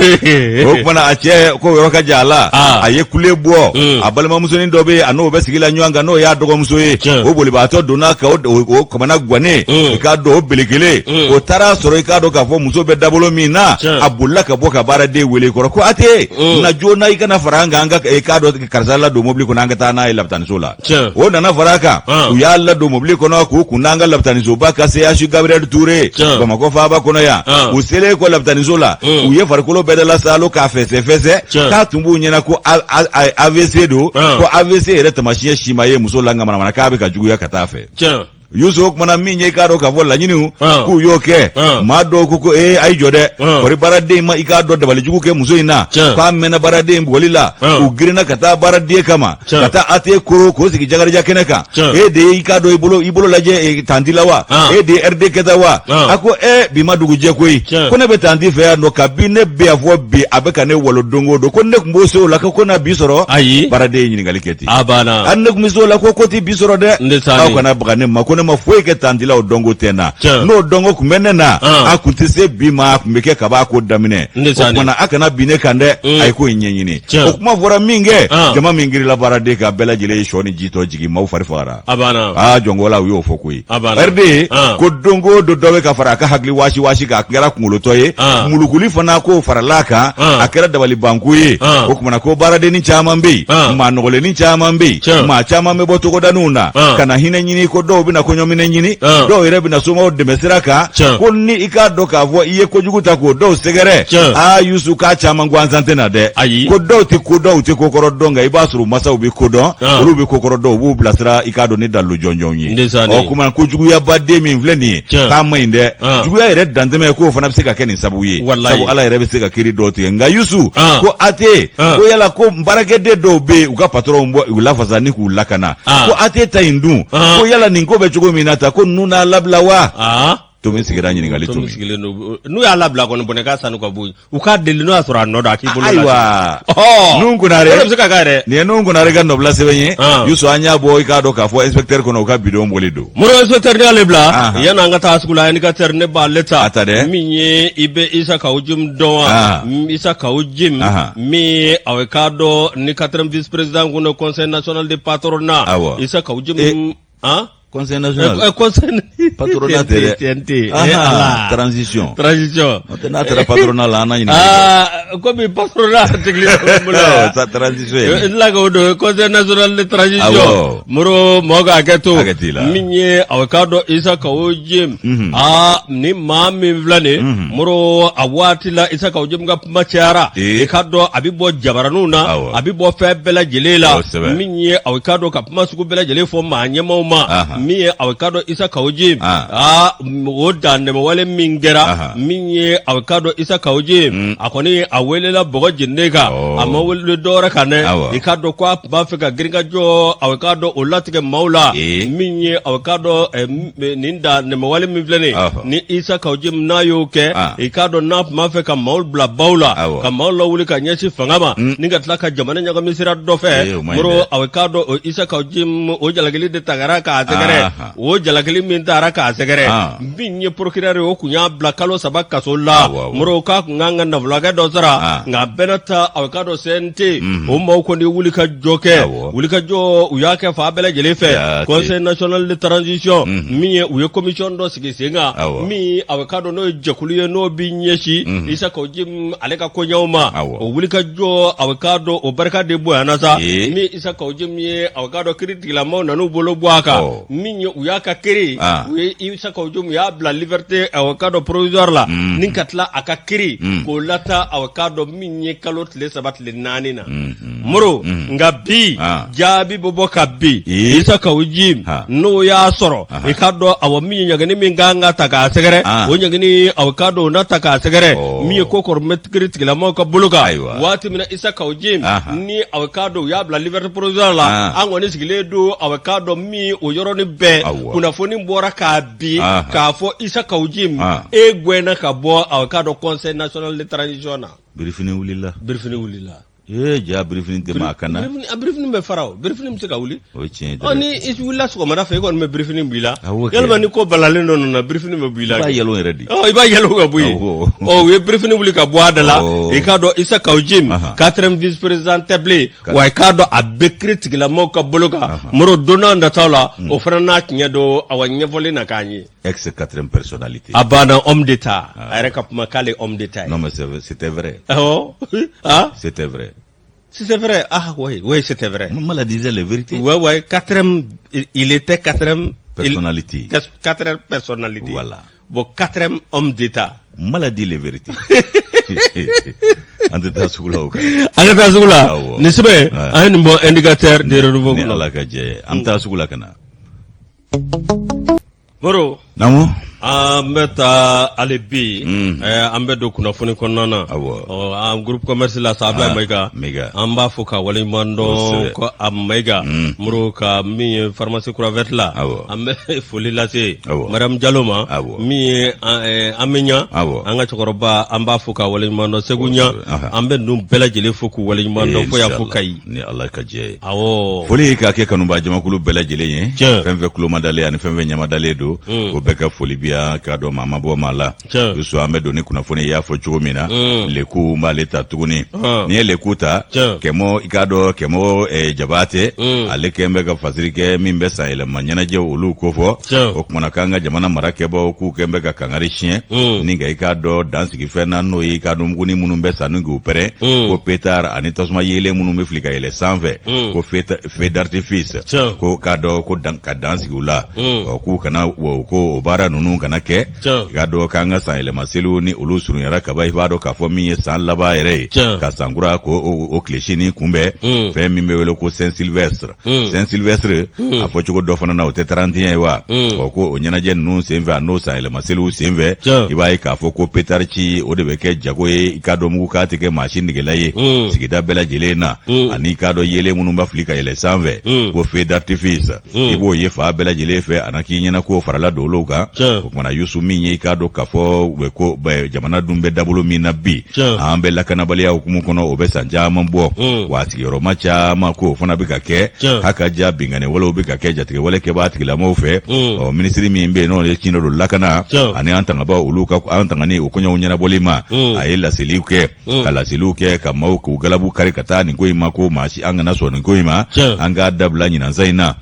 O kumana, a cɛ ko yɔrɔ ka jan a la, a ye kule bɔ. A balimamusonin dɔ bɛ yen, a n'o bɛ sigi la ɲɔgɔn kan, n'o y'a dɔgɔmuso ye. O bolibaatɔ donna ka o kamana gannen, i k'a dɔn o belekele, o taara sɔrɔ i k'a dɔn k'a fɔ muso bɛ dabolo min na, a bolila ka bɔ ka baaraden wele kɔrɔ ko a tɛ na joona, i kana fara an kan, an ka i k'a dɔn karisa ladon mobili kɔnɔ, an ka taa n'a ye lapitaniso la. O nana fara a kan, u y'a ladon mobili kɔnɔ k'u kun da an ka lapitanisoba kan, CHU Gabriel Touré, Bamakɔ faaba kɔnɔ yan. U selen kɔ lapitaniso la, u ye farikolo bɛɛ dala saalo k'a fɛsɛfɛsɛ, k'a tun b'u ɲɛna ko AVC don, ko AVC yɛrɛ taamasiyɛn si ma ye muso la, nka manamana k'a bɛ ka juguya ka taa fɛ. Yusu, o kumana, min ye i k'a dɔn k'a fɔ laɲiniw k'u y'o kɛ, maa dɔw ko ee, a y'i jɔ dɛ, kɔri baaraden ma i k'a dɔn dabalijugu kɛ muso in na, k'a mɛnna baaraden bugɔli la. U girinna ka taa baaraden kama, ka taa AT koro k'o sigi jakarija kɛnɛ kan. E de ye i k'a dɔn i bolo lajɛ tanti la wa? E de ye RD kɛta wa? A ko ee, bi ma dugu jɛ koyi, ko ne bɛ tanti fɛ yan nɔ, kabi ne bɛ yan fɔ bi, a bɛ ka ne walo don o don, ko ne tun b'o se o la, ko na bi sɔrɔ. Ayi. Baaraden ye ɲininkali kɛ ten. A banna. Hali ne tun bɛ se o la, ko tɛ bi sɔrɔ dɛ, aw kana baga ne ma, ko ne ne ma foyi kɛ tanti la o dɔnko tɛ n na n'o dɔnko tun bɛ ne na a tun tɛ se bi ma a tun bɛ kɛ kab'a ko daminɛ o tuma na a kana bin ne kan dɛ a ye ko in ɲɛɲini o kuma fɔra min kɛ jama min girila baaraden kan bɛɛ lajɛlen ye sɔ ni ji tɔ jigin maaw fari fagara aa jɔnko la u y'o fɔ koyi RD ko don o don dɔ bɛ ka fara a ka hakili waasi waasi kan a kɛra kunkolotɔ ye mulukuli fana k'o farala a kan a kɛra dabalibanko ye o tuma na ko baaradenni caman bɛ yen maa nɔgɔlenni caman bɛ yen maa caman bɛ bɔ togodaninw na ka na hinɛ ɲini ko dɔw bɛna kɔɲɔminɛn ɲini dɔw yɛrɛ bɛna somaw dɛmɛ sira kan ko ni i k'a dɔn k'a fɔ i ye kojugu ta k'o dɔw sɛgɛrɛ aa Yusu k'a caman gansan tɛ na dɛ ko dɔw tɛ ko dɔn u tɛ ko kɔrɔ dɔn nka i b'a sɔrɔ masaw bɛ ko dɔn olu bɛ ko kɔrɔ dɔn u b'u bilasira i k'a dɔn ni dalilu jɔnjɔnw ye ɔ kuma ko juguyabaden min filɛ nin ye k'a man ɲi dɛ juguya yɛrɛ dantɛmɛ k'o fana bɛ se ka kɛ nin sababu ye sabu ala yɛrɛ bɛ se ka kiri dɔw tigɛ nka Yusu ko AT ko yala ko baarakɛden dɔw bɛ yen u ka patɔrɔnw bɔ u lafasa ni k'u lakana ko AT ta in dun ko yala nin ko bɛ cogo min na ta ko ninnu n'a labila wa Tomi sigira ɲininkali Tomi sigilen don n'u y'a labila kɔni bɔnɛ k'a sanu ka bɔ yen u k'a deli n'o y'a sɔrɔ a nɔ don a k'i bolo ayiwa Nuhun Konare o de bɛ se ka k'a yɛrɛ nin ye Nuhun Konare ka nɔbila sɛbɛn ye Yusu an y'a bɔ i k'a dɔn k'a fɔ inspecteur kɔnɔ u ka bidon bɔlen don Moro inspecteur ne y'ale bila yanni an ka taa sugu la indicateur ne b'ale ta a ta dɛ min ye i bɛ Isa Kawu Jim dɔn wa Isa Kawu Jim min ye aw k'a dɔn ni quatrième vice président kun don conseil national de patronat Isa Kawu Jim Conseil national. Conseil patronat tɛ dɛ. CNT. Ala. Transition. Transition. N'o tɛ n'a taara patronat la an n'a ɲininka. Aa komi patronat article bɛ n bolo yan. Sa transition ye. N tila k'o don conseil national de transition. Awɔ. Moro mɔgɔ ka hakɛ to. Hakɛ t'i la. Min ye aw k'a dɔn Isa Kawu Jim. Aa ni maa min filɛ nin ye. Moro a waati la Isa Kawu Jim ka kuma cayara. Ee. I k'a dɔn a bɛ bɔ jabaraninw na. Awɔ. A bɛ bɔ fɛn bɛɛ lajɛlen la. Kosɛbɛ. Min ye aw k'a dɔn ka kuma sugu bɛɛ lajɛlen fɔ maa ɲɛmaaw ma min ye aw k'a dɔn Isa Kawu Jim aa o dantɛmɛwale min kɛra min ye aw k'a dɔn Isa Kawu Jim mm. a kɔni a welela bɔgɔ jeninen kan a ma wele dɔwɛrɛ kan dɛ i k'a dɔn ko a tun b'a fɛ ka girinkajɔ aw k'a dɔn o latigɛ maaw la min ye aw k'a dɔn nin dantɛmɛwale min filɛ nin ni Isa Kawu Jim n'a y'o kɛ i k'a dɔn n'a tun b'a fɛ ka maaw bila baw la ka maaw lawuli ka ɲɛsin fanga ma mm. ni ka tila ka jamana ɲagami sira dɔ fɛ moro aw k'a dɔn o Isa Kawu Jim o jalakili de tagara k'a sɛgɛrɛ o jalakili min taara k'a sɛgɛrɛ min ye procureur ye o kun y'a bila kalo saba kaso la moro k'a kun kan ka nafolo hakɛ dɔ sara nka bɛɛ n'a ta aw k'a dɔn CNT o maaw kɔni wuli ka jɔ kɛ wuli ka jɔ u y'a kɛ fan bɛɛ lajɛlen fɛ conseil national de transition min ye u ye commission dɔ sigi sen kan min aw k'a dɔn n'o ye jɛkulu ye n'o bɛ ɲɛsin Isa Kawu Jim ale ka koɲɛw ma o wuli ka jɔ aw k'a dɔn o barika de bonyana sa min Isa Kawu Jim ye aw k'a dɔn kiri tigilamaw nan'u bolo bɔ a kan min ye u y'a ka kiri u ye Isa Kawu Jim u y'a bila liberté aw k'a dɔn provisoire la ni ka tila a ka kiri k'o lataa aw k'a dɔn min ye kalo tile saba tile naani na moro nka bi jaabi bɛ bɔ ka bin Isa Kawu Jim n'o y'a sɔrɔ i k'a dɔn awɔ min ye ɲangini min kan ka ta k'a sɛgɛrɛ o ɲangini aw k'a dɔn o na ta k'a sɛgɛrɛ min ye ko kɔrɔ bɛ kiri tigilamaw ka bolo kan waati min na Isa Kawu Jim ni aw k'a dɔn u y'a bila liberté provisoire la an kɔni sigilen don aw k'a dɔn min o yɔrɔnin bɛɛ kunnafoni bɔra k'a bin k'a fɔ Isa Kawu Jim e gɛnna ka bɔ aw k'a dɔn conseil national de transition na birifini wulila birifini wulila ee ja birifini tɛ maa kan na a birifini bɛ fara o birifini bɛ se ka wuli o ye tiɲɛ ye ɔ ni i wulila sɔgɔmada fɛ i kɔni bɛ birifini b'i la yalima ni ko balalen dɔ nana birifini bɛ b'i la i b'a yɛlɛ yɛrɛ de ɔ i b'a yɛlɛ ka bɔ yen ɔ u ye birifini wuli ka bɔ a da la i k'a dɔn Isa Kawu Jim quatrième vice président tɛ bilen wa i k'a dɔn a bɛ kiri tigilamɔgɔw ka bolo kan moro don n'a nataw la o fana n'a tiɲɛ don awa ɲɛfɔli na k'an ye ex quatrième personnalité. A banna homme d'État. Ah. A yɛrɛ ka kuma k'ale homme d'État ye. Non mais c'était vrai. Awɔ. Ah. C'était vrai. Si c'est vrai, ah oui, oui, c'était vrai. Mala disait la vérité. Oui, oui, quatrième, il était quatrième personnalité. Quatrième personnalité. Voilà. Bon, quatrième homme d'État. Mala dit la vérité. An tɛ taa sugu la o kan. An ka taa sugu la. Nin sɛbɛn, an ye nin bɔ indicateur de renouveau kɔnɔ. Ni Ala ka jɛ ye. An bɛ taa sugu la ka na. Moro. Naamu. An bɛ taa hali bi an bɛ don kunnafoni kɔnɔna na an groupe commerce la sa Ablaye Mayiga an b'a fo ka waleɲuman dɔn ko a Mayiga Moro ka min ye pharmacie Croix Verte la an bɛ foli lase Mariam Jalo ma min ye an bɛ ɲa an ka cɛkɔrɔba an b'a fo ka waleɲuman dɔn Segu ɲa an bɛ ninnu bɛɛ lajɛlen fo k'u waleɲuman dɔn fo yan fo Kayi ni ala ka jɛ ye awɔ foli k'a kɛ kanubaa jamakulu bɛɛ lajɛlen ye fɛn fɛn tulomadalen ani fɛn fɛn ɲamadalen don mm. ko bɛɛ ka foli bi yan k'a dɔn maa ma bɔ maa la dusu an bɛ don ni kunnafoni i y'a fɔ cogo min na mm. leku n b'ale ta tuguni ah. n'i ye leku ta kɛmɔ i k'a dɔn kɛmɔ eh, jabatɛ mm. ale kɛn bɛ ka fasiri kɛ min bɛ sanyɛlɛma ɲɛnajɛw olu kofɔ o kumana k'an ka jamana mara kɛbaw k'u kɛn bɛ ka kangari siɲɛ ni ka i k'a dɔn dan sigi fɛn na n'o ye i k'a dɔn muguni minnu bɛ san ni k'u pɛrɛn mm. ko pétard ani tasuma yeelen minnu bɛ fili ka yɛlɛ sanfɛ mm. ko feu d'artifice ko k'a dɔn ko ka dan sigi u la mm. k'u kana ko o baara ninnu kana kɛ i k'a dɔn k'an ka san yɛlɛma seliw ni olu surunyara kaban i b'a dɔn k'a fɔ min ye san laban yɛrɛ ye ka sankura ko o tile seegin kunbɛn fɛn min bɛ wele ko saint sylvestre Mm. Saint Sylvestre mm. a fɔcogo dɔ fana na o tɛ 31 ye wa mm. ɔ ko o ɲɛnajɛ ninnu senfɛ a n'o sanyɛlɛma seliw senfɛ i b'a ye k'a fɔ ko pétard ci o de bɛ kɛ jago ye i k'a dɔn mugu k'a tɛ kɛ maa si negela ye sigida bɛɛ lajɛlen na ani i k'a dɔn yeelen minnu b'a fili ka yɛlɛ sanfɛ ko feu d'artifice i b'o ye fan bɛɛ lajɛlen fɛ a na k'i ɲɛna k'o farala dolow kan o kumana Yusu min ye i k'a dɔn k'a fɔ u bɛ ko jamana dun bɛ dabolo min na bi an bɛ lakanabaliya hukumu kɔnɔ o bɛ san caman bɔ mm. wa sigiyɔrɔma caman ko o fana bɛ ka kɛ haka ja binkanni walew bɛ ka kɛ jatigɛwale kɛbaa tigilamɔgɔw fɛ mm. ɔ minisiri min bɛ yen n'o ye cinnen don lakana ani an tangabaw olu ka an tangani o koɲɛw ɲɛnabɔli ma mm. a ye laseliw kɛ ka laseliw kɛ ka maaw k'u galabu kari ka taa nin ko in ma ko maa si an kana sɔn nin ko in ma an k'a dabila ɲinansa in na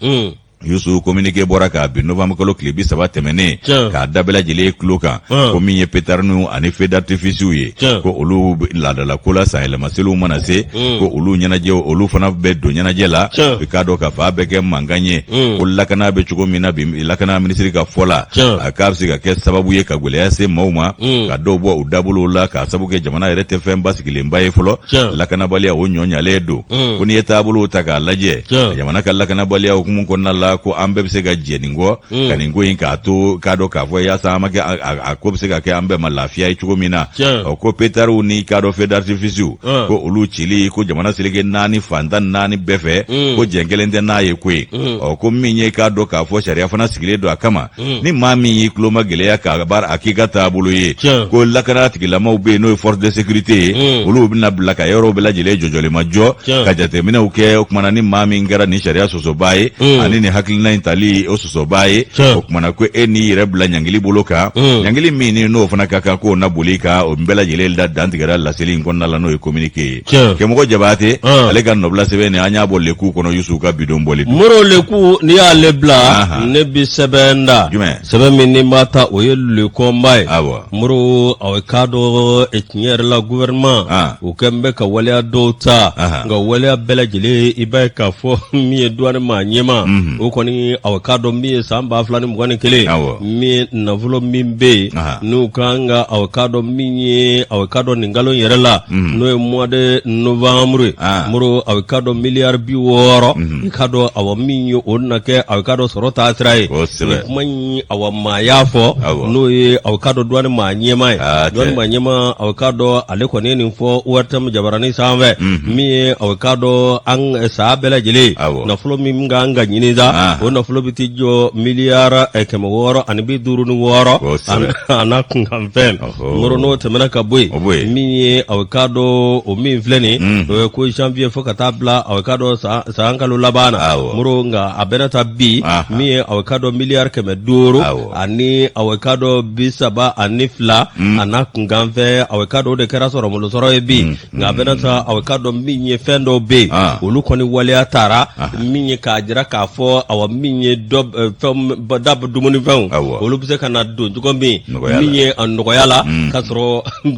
Yusu communiqué bɔra k'a bin novembre kalo tile 30 tɛmɛnen k'a da bɛɛ lajɛlen tulo kan ko min ye pétardniw ani feu d'artificew ye ko olu laadala ko la sanyɛlɛma seliw mana se mm. ko olu ɲɛnajɛw olu fana bɛ don ɲɛnajɛ la i k'a dɔn k'a fɔ a bɛ kɛ mankan ye mm. ko lakana bɛ cogo min na bi lakana minisiri ka fɔ la a k'a bɛ se ka kɛ sababu ye ka gɛlɛya se maaw ma mm. ka dɔw bɔ u dabolow la k'a sababu kɛ jamana yɛrɛ tɛ fɛn basigilenba ye fɔlɔ lakanabaliya o ɲɔ ɲalen don mm. ko n'i ye taabolow ta k'a lajɛ jamana ka lakanabaliya hukumu kɔnɔna la ko an bɛɛ bɛ se ka jɛ nin kɔ mm. ka nin ko in k'a to k'a dɔn k'a fɔ yaasa an ma kɛ a ko bɛ se ka kɛ an bɛɛ ma lafiya ye cogo min na ɔ ko petarw ni k'a dɔn feu d'artificew ko olu cili ko jamana seleke naani fan 14 bɛɛ fɛ mm. ko jɛn kelen tɛ n'a ye koyi ɔ ko min ye k'a dɔn k'a fɔ sariya fana sigilen don a kama Mm. ni maa min y'i tulo magɛlɛya k'a baara a k'i ka taabolo ye ko lakana tigilamaw bɛ yen n'o ye force de sécurité ye mm. olu bɛna bila ka yɔrɔw bɛɛ lajɛlen jɔjɔlimajɔ ka jateminɛw kɛ o kumana ni maa min kɛra nin sariya sɔsɔbaa ye mm. ani nin hakilina in tali o sɔsɔbaa ye o kumana ko e n'i yɛrɛ bila ɲangili bolo kan ɲangili min ni n'o fana ka kan k'o na boli kan o bɛɛ lajɛlen da dantigɛra laseli in kɔnɔna la n'o ye communiqué ye Kɛmɔgɔ Jabaate ale ka nɔbila sɛbɛn nin an y'a bɔ Leku kɔnɔ Yusu ka bidon bɔli don. Moro Leku n'i y'ale bila ne bi sɛbɛn da jumɛn sɛbɛn min ni n b'a ta o ye Le Combat ye awɔ Moro a k'a dɔn tiɲɛ yɛrɛ la gouvernement u kɛn bɛ ka waleya dɔw ta nka waleya bɛɛ lajɛlen i b'a ye k'a fɔ min ye douane maa ɲɛmaa o kɔni a k'a dɔn min ye san 2021 min ye nafolo min bɛ yen n'u kan ka aw k'a dɔn min ye aw k'a dɔn nin kalo yɛrɛ la mhm. n'o ye mois de novembre ye ah. Moro aw k'a dɔn miliyari 60 mhm. i k'a dɔn awa min ye o na kɛ aw k'a dɔn sɔrɔ taasira ye nin kuma in awa maa y'a fɔ n'o ye aw k'a dɔn douane maa ɲɛmaa ye ah, douane maa ɲɛmaa aw k'a dɔn ale kɔni ye nin fɔ ORTM jabaranin sanfɛ mhm. min ye aw k'a dɔn an san bɛɛ lajɛlen nafolo min kan ka ɲini sa ah. o nafolo bɛ t'i jɔ miliyari 656 a n'a kunkanfɛn Moro n'o tɛmɛna ka bɔ yen min ye aw k'a dɔn o min filɛ nin mm. o ye ko janvier fo ka taa bila aw k'a dɔn san kalo laban na Moro nka a bɛna ta bi min ye aw k'a dɔn miliyari 500 ani aw k'a dɔn 32 mm. a n'a kunkanfɛn aw k'a dɔn o de kɛra sɔrɔmolo sɔrɔ ye bi mm. nka a bɛna ta aw k'a dɔn min ye fɛn dɔw bɛ yen ah. olu kɔni waleya taara ah. min ye k'a jira k'a fɔ awa min ye dɔ eh, fɛn da dumunifɛnw olu bɛ se ka na don cogo min min ye a nɔgɔya la mm. k'a sɔrɔ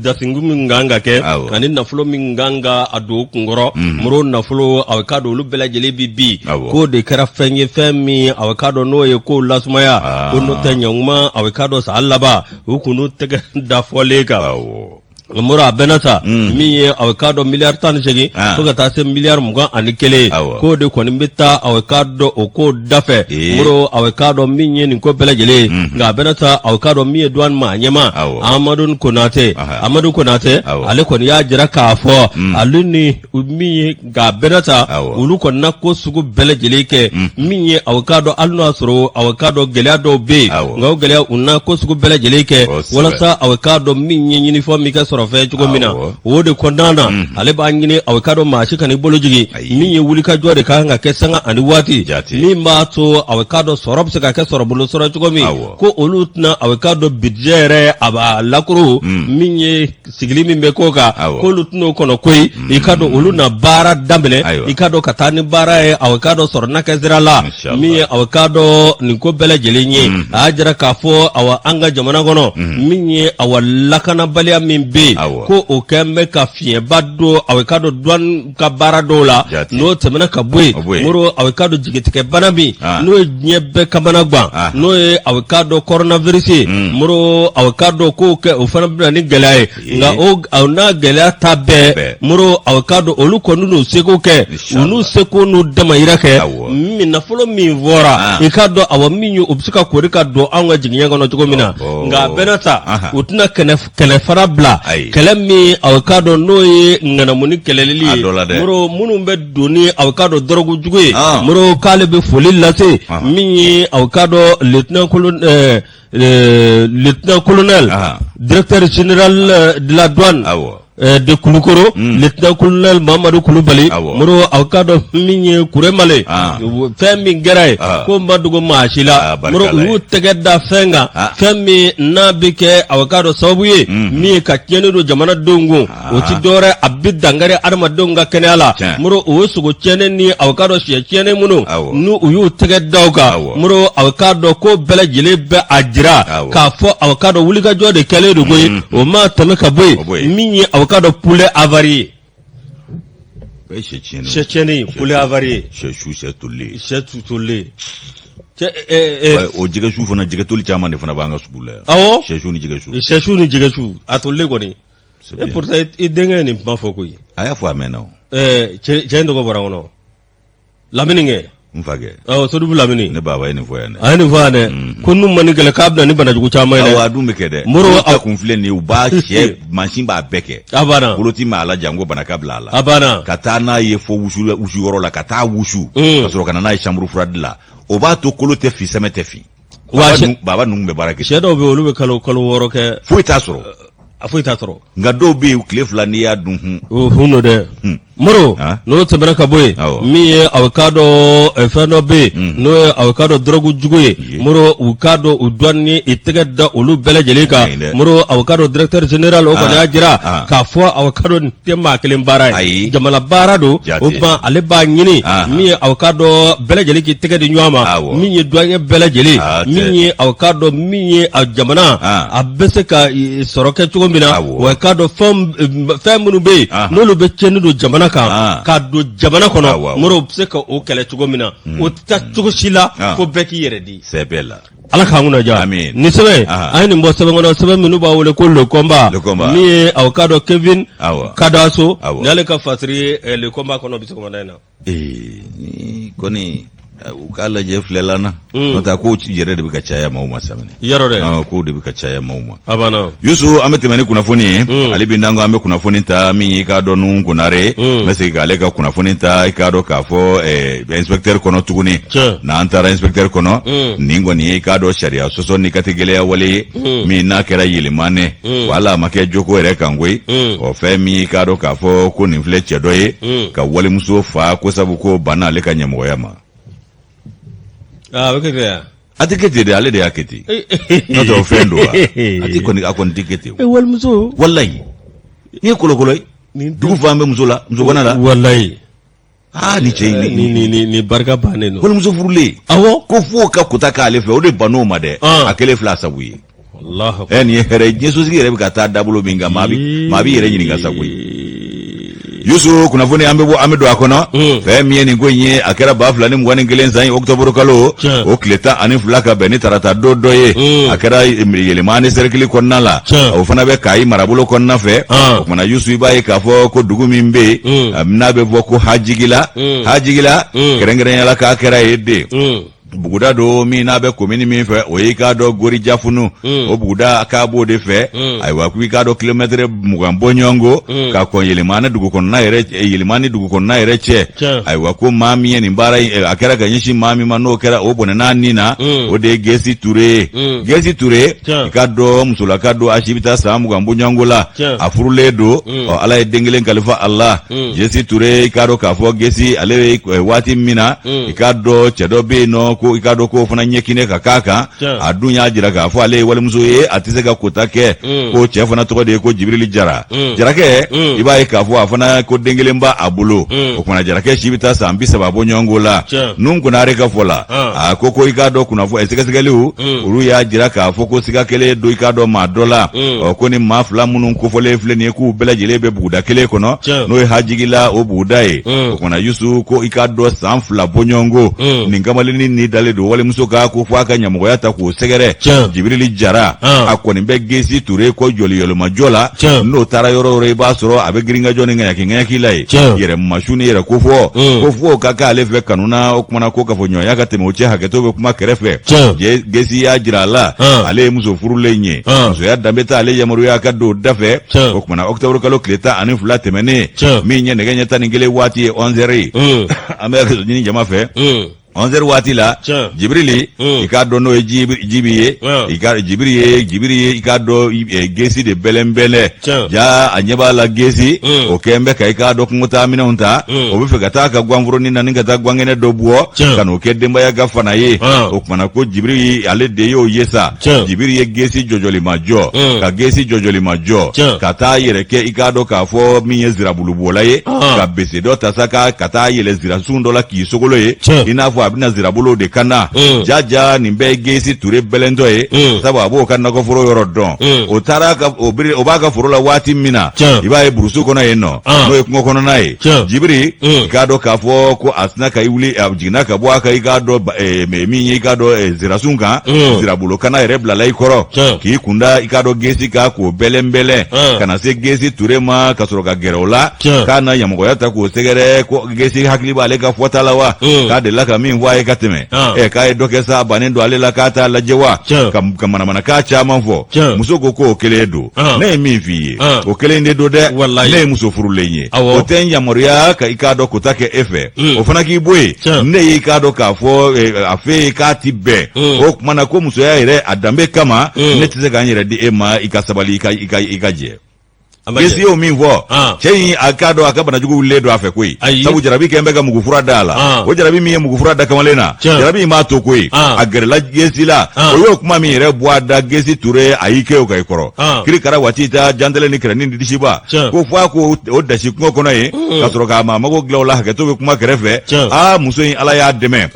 dasingu min kan ka kɛ ani nafolo min kan ka a don o kunkɔrɔ mm. moro nafolo aw k'a dɔn olu bɛɛ lajɛlen bi bi k'o de kɛra fɛn ye fɛn min aw k'a dɔn n'o ye kow lasumaya ah. ko n'o tɛ ɲankuma aw k'a dɔn san laban u kun n'u tɛgɛ da fɔlen kan. Moro a bɛɛ n'a ta min ye aw k'a dɔn miliyari 18 fo ka taa se miliyari 21 ye k'o de kɔni bɛ taa aw k'a dɔn o ko dafɛ Moro aw k'a dɔn min ye nin ko bɛɛ lajɛlen ye nka a bɛɛ n'a ta aw k'a dɔn min ye douane maa ɲɛmaa Amadu Konatɛ Amadu Konatɛ ale kɔni y'a jira k'a fɔ ale ni min ye nka a bɛɛ n'a ta olu kɔni na ko sugu bɛɛ lajɛlen kɛ min ye aw k'a dɔn hali n'o y'a sɔrɔ aw k'a dɔn gɛlɛya dɔw bɛ yen nka o gɛlɛya u na ko sugu bɛɛ lajɛlen kɛ walasa aw k'a dɔn min ye ɲinifɛn min kɛ sɔrɔ fɛn cogo min na o de kɔnɔna na ale b'a ɲini aw k'a dɔn maa si kan'i bolo jigin min ye wulikajɔ de ka kan ka kɛ sanga ani waati min b'a to aw k'a dɔn sɔrɔ bɛ se ka kɛ sɔrɔ bolo sɔrɔ cogo min ko olu tɛna aw k'a dɔn budget yɛrɛ a b'a lakoro min ye sigili min bɛ k'o kan k'olu tɛn'o kɔnɔ koyi mm. I k'a dɔn olu na baara daminɛ i k'a dɔn ka taa ni baara ye aw k'a dɔn sɔrɔ na kɛ sira la min ye aw k'a dɔn nin ko bɛɛ lajɛlen ye mm. A y'a jira k'a fɔ awa an ka jamana kɔnɔ mm. Min ye awa lakanabaliya min bɛ yen ko o kɛn bɛ ka fiɲɛba don aw k'a dɔn douane ka baara dɔw la n'o tɛmɛna ka bɔ yen Moro aw k'a dɔn jigitigɛbana min ah. n'o ye diɲɛ bɛɛ kamana gan ah. N'o ye aw k'a dɔn coronavirus ye hmm. Moro aw k'a dɔn k'o kɛ o fana bɛ na ni gɛlɛya ye nka o n'a gɛlɛya ta bɛɛ Moro aw k'a dɔn olu kɔni n'u seko kɛ u n'u seko n'u damayira kɛ min nafolo min fɔra ah. I k'a dɔn awa min ye o bɛ se ka kori ka don anw ka jigiɲɛ kɔnɔ cogo min na nka a bɛɛ n'a ta u tɛna kɛlɛ fara bila kɛlɛ min aw k'a dɔn n'o ye ŋanamuni kɛlɛli ye Moro minnu bɛ don ni aw k'a dɔn dɔrɔgu jugu ye ah. Moro k'ale bɛ foli lase ah. Min ye aw k'a dɔn lieutenant colonel ah. Directeur général de la douane de Kulukoro hmm. Lieutenant colonel Mamadu Kulubali Moro aw k'a dɔn min ye Kuremale fɛn min kɛra yen k'o ma dogo maa si la Moro u y'u tɛgɛ da fɛn kan fɛn min n'a bɛ kɛ aw k'a dɔn sababu ye min ye ka tiɲɛni don jamanadenw kun o ti dɔwɛrɛ a bɛ dankari adamadenw ka kɛnɛya la Moro o ye sogo tiɲɛnen ni aw k'a dɔn sɛ tiɲɛnen minnu n'u u y'u tɛgɛ da o kan Moro aw k'a dɔn ko bɛɛ lajɛlen bɛ a jira k'a fɔ aw k'a dɔn wulikajɔ de kɛlen don koyi o ma tɛmɛ ka bɔ yen min ye aw k'a dɔn poulet avarié sɛ tiɲɛnen poulet avarié sɛ su sɛ tolilen sɛ tolilen o jɛgɛ su fana jɛgɛ toli caman de fana b'an ka sugu la yan awɔ sɛ su ni jɛgɛ su sɛ su ni jɛgɛ su a tolilen kɔni et pourtant i denkɛ ye nin kuma fɔ koyi a y'a fɔ a mɛnna o cɛ in tɔgɔ bɔra n kɔnɔ Lamini kɛ n fa kɛ awɔ Sodubu Lamini ne baba ye nin fɔ yan dɛ a ye nin fɔ yan dɛ mm. Ko n'u ma nin kɛlɛ k'a bɛ na ni banajugu caman ye dɛ awɔ a dun bɛ kɛ dɛ Moro a kun filɛ nin ye u b'a sɛ mansin b'a bɛɛ kɛ a banna koloti ma a la janko bana ka bila a la a banna ka taa n'a ye fo wusu wusu yɔrɔ la ka taa wusu mm. Ka sɔrɔ ka na n'a ye chambre froide la o b'a to kolo tɛ fin sɛmɛ tɛ fin wa baba ninnu bɛ baara kɛ sɛ dɔw bɛ yen olu bɛ kalo kalo 6 kɛ foyi t'a sɔrɔ a foyi t'a sɔrɔ nka dɔw bɛ yen tile 2 n'i y'a dun hun o hun don dɛ hmm. Moro n'o tɛmɛna ka bɔ yen min ye aw k'a dɔn eh, fɛn dɔ bɛ yen hmm. n'o ye aw k'a dɔn dɔrɔgu jugu ye Moro u k'a dɔn u douane ni i tɛgɛ da olu bɛɛ lajɛlen kan Moro aw k'a dɔn directeur général o kɔni y'a jira ah. K'a fɔ aw k'a dɔn nin tɛ maa kelen baara ye jamana baara don o tuma ale b'a ɲini min ye aw k'a dɔn bɛɛ lajɛlen k'i tɛgɛ di ɲɔgɔn ma min ye douanier bɛɛ lajɛlen min ye aw k'a dɔn min ye a jamana a bɛ se ka sɔrɔ kɛ cogo min na wa k'a dɔn fɛn minnu bɛ yen n'olu bɛ tiɲɛni don jamana kan ka don jamana kɔnɔ Moro bɛ se ka o kɛlɛ cogo min na o tɛ taa cogo si la fo bɛɛ k'i yɛrɛ di sɛbɛ la Ala k'an kunna diya nin sɛbɛn an ye nin bɔ sɛbɛn kɔnɔ sɛbɛn minnu b'a wele ko Le Combat min ye aw k'a dɔn Kevin Kadaso ni ale ka fasiri ye Le Combat kɔnɔ bi sɔgɔmada in na Ee ni kɔni u k'a lajɛ filɛla na n'o tɛ kow yɛrɛ de bɛ ka caya maaw ma sa minɛ yɔrɔ dɛ kow de bɛ ka caya maaw ma a banna Yusu an bɛ tɛmɛ ni kunnafoni ye hali bi n'an ko an bɛ kunnafoni ta min y'i k'a dɔn Nuhu Konare n bɛ segin k'ale ka kunnafoni ta i k'a dɔn k'a fɔ inspecteur kɔnɔ tuguni n'an taara inspecteur kɔnɔ nin kɔni ye i k'a dɔn sariya sɔsɔ ni katigɛlɛya wale ye min n'a kɛra yɛlɛmanɛ wala a ma kɛ joko yɛrɛ kan koyi ɔ fɛn min y'i k'a dɔn k'a fɔ ko nin filɛ cɛ dɔ ye ka walimuso fa ko sabu ko banna ale ka ɲɛmɔgɔya ma a bɛ kɛ ten a tɛ kɛ ten dɛ ale de y'a kɛ ten n'o tɛ o fɛn don wa a tɛ kɔni a kɔni tɛ kɛ ten walimuso walayi n'i ye kolokolo ye dugu fan bɛ muso la musobana la walayi aa ni cɛ in ni ni ni ni barika bannen don walimuso furulen awɔ ko f'o ka kota k'ale fɛ o de bann'o ma dɛ a kɛlen filɛ a sago ye ɛ nin ye hɛrɛ ye diɲɛ sosigi yɛrɛ bɛ ka taa dabolo min kan maa bɛ maa b'i yɛrɛ ɲininka sa koyi. Yusu, kunnafoni an bɛ bɔ, an bɛ don a kɔnɔ. Fɛn min ye nin ko in ye, a kɛra 2021 san ye, octobre kalo o tile 12, ka bɛn ni tarata don dɔ ye. A kɛra Yelimani cercle kɔnɔna la, o fana bɛ Kayi marabolo kɔnɔna fɛ. O kumana Yusu, i b'a ye k'a fɔ ko dugu min bɛ yen n'a bɛ fɔ ko Hajigila, Hajigila kɛrɛnkɛrɛnya la, k'a kɛra yen de. Buguda don min n'a bɛ komini min fɛ, o y'i k'a dɔn Gorijafunu. O buguda k'a b'o de fɛ. Ayiwa, k'i k'a dɔn kilomɛtɛrɛ 20 bɔɲɔgɔnko ka kɔn Yelimani dugu kɔnɔna yɛrɛ, Yelimani dugu kɔnɔna yɛrɛ cɛ. Ayiwa, ko maa min ye nin baara in, a kɛra ka ɲɛsin maa min ma, n'o kɛra o bɔnɛna nin na, o de ye Gesi Ture ye. Gesi Ture, i k'a dɔn musolaka don, a si bɛ taa san 20 bɔɲɔgɔnko la, a furulen don. Ɔ, Ala ye den kelen kalifa a la. Gesi Ture, i k'a dɔn k'a fɔ Gesi ale bɛ waati min na, i k'a dɔn cɛ dɔ bɛ yen nɔ, ko i k'a dɔn k'o fana ɲɛkinɛ ka k'a kan. A dun y'a jira k'a fɔ ale ye walimuso ye, a tɛ se ka kota kɛ. Ko cɛ fana tɔgɔ de ye ko Jibirili Jara. Jarakɛ, i b'a ye k'a fɔ a fana ko den kelen b'a bolo. O kumana Jarakɛ si bɛ taa san 30 bɔɲɔgɔnko la. Nun Konare ka fɔ la, a ko ko i k'a dɔn kunnafoni sɛgɛsɛgɛliw olu y'a jira k'a fɔ ko siga kelen don i k'a dɔn maa dɔ la. Ɔ, ko ni maa fila minnu kofɔlen filɛ nin ye, k'u bɛɛ lajɛlen bɛ buguda kelen kɔnɔ, n'o ye Hajigila o buguda ye. O kumana Yusu, ko i k'a dɔn san 2 bɔɲɔgɔnko, nin kamalennin ni dalen don walimuso ka ko fo a ka ɲamɔgɔya ta k'o sɛgɛrɛ. Jibirili Jara, a kɔni bɛ Gesi Ture kɔ jɔli yɛlɛmajɔ la. N'o taara yɔrɔ o yɔrɔ, i b'a sɔrɔ a bɛ girinkajɔ ni ŋaɲaki ŋaɲaki la yen, yɛrɛ masu ni yɛrɛ kofɔ, ko fo ka k'ale fɛ kanu na. O kumana ko kafoɲɔgɔnya ka tɛmɛ o cɛ, hakɛto bɛ kuma kɛrɛfɛ. Gesi y'a jira a la, ale ye muso furulen ye, musoya danbe t'ale yamaruya ka don da fɛ. O kumana octobre kalo tile 12 tɛmɛnen, min ye nɛgɛ ɲɛ 11 waati ye, 11 heures ye, an bɛ hakɛto ɲini jama fɛ, 11 heures waati la, Jibirili, i k'a dɔn n'o ye Jibi ye, i ka Jibiri ye, Jibiri ye, i k'a dɔn Gesi de bɛlɛnbɛlɛ. Ja, a ɲɛ b'a la Gesi o kɛn bɛ ka i k'a dɔn kungotaa minɛnw ta, o bɛ fɛ ka taa ka gwanforonin na ni ka taa gwankɛnɛ dɔ bɔ ka n'o kɛ denbaya ka fana ye. O kumana ko Jibiri ale de y'o ye sa. Jibiri ye Gesi jɔjɔlimajɔ, ka Gesi jɔjɔlimajɔ ka taa yɛrɛ kɛ i k'a dɔn k'a fɔ min ye zirabulubɔla ye, ka bese dɔ ta sa ka taa yɛlɛ zirasun dɔ la k'i sogolo ye, i n'a fɔ a bɛna zirabolo de kan na. Jaja, nin bɛɛ ye Gesi Ture bɛlɛntɔ ye, sabu a b'o ka nakɔforo yɔrɔ dɔn. O taara ka o biri, o b'a ka foro la waati min na, i b'a ye burusu kɔnɔ yen nɔ, n'o ye kungo kɔnɔna ye, Jibiri, i k'a dɔn k'a fɔ ko a sina ka i wuli, a jiginna ka bɔ a ka i k'a dɔn min ye i k'a dɔn zirasun kan, zirabolo kana yɛrɛ bilala i kɔrɔ k'i kunda i k'a dɔn Gesi kan k'o bɛlɛnbɛlɛn ka na se Gesi Ture ma, ka sɔrɔ ka gɛrɛ o la k'a na ɲamɔgɔya ta k'o sɛgɛrɛ, ko Gesi hakili b'ale ka fɔta la wa, k'a delila ka min fɔ a ye ka tɛmɛ, ɛ, k'a ye dɔ kɛ sa, a bannen don ale la, k'a t'a lajɛ wa, ka manamanakan caman fɔ. Muso ko k'o kelen don, ne ye min f'i ye, o kelen de don dɛ. Ne ye muso furulen ye, o tɛ n yamaruya ka i k'a dɔn kota kɛ e fɛ. O fana k'i bɔ yen, ne y'i k'a dɔn k'a fɔ a fɛ yen k'a ti bɛn. O kuma na ko musoya yɛrɛ a danbe kama, ne tɛ se ka n yɛrɛ di e ma, i ka sabali, i ka jɛ. Gesi y'o min fɔ, cɛ in, a k'a dɔn a ka banajugu wulilen don a fɛ koyi, sabu jarabi kɛn bɛ ka mugufura da a la. O jarabi min ye mugufura da kamalen na, jarabi in b'a to koyi. A gɛrɛla Gesi la, o y'o kuma min yɛrɛ bɔ a da, Gesi Ture a y'i kɛ o ka i kɔrɔ kirikara waati ta jantɛlɛ ni kɛrɛnin ni disiba, ko fo a ko o dasi kungo kɔnɔ yen, ka sɔrɔ k'a maa mago dilan o la. Hakɛto bɛ kuma kɛrɛfɛ. Aa, muso in, Ala y'a dɛmɛ,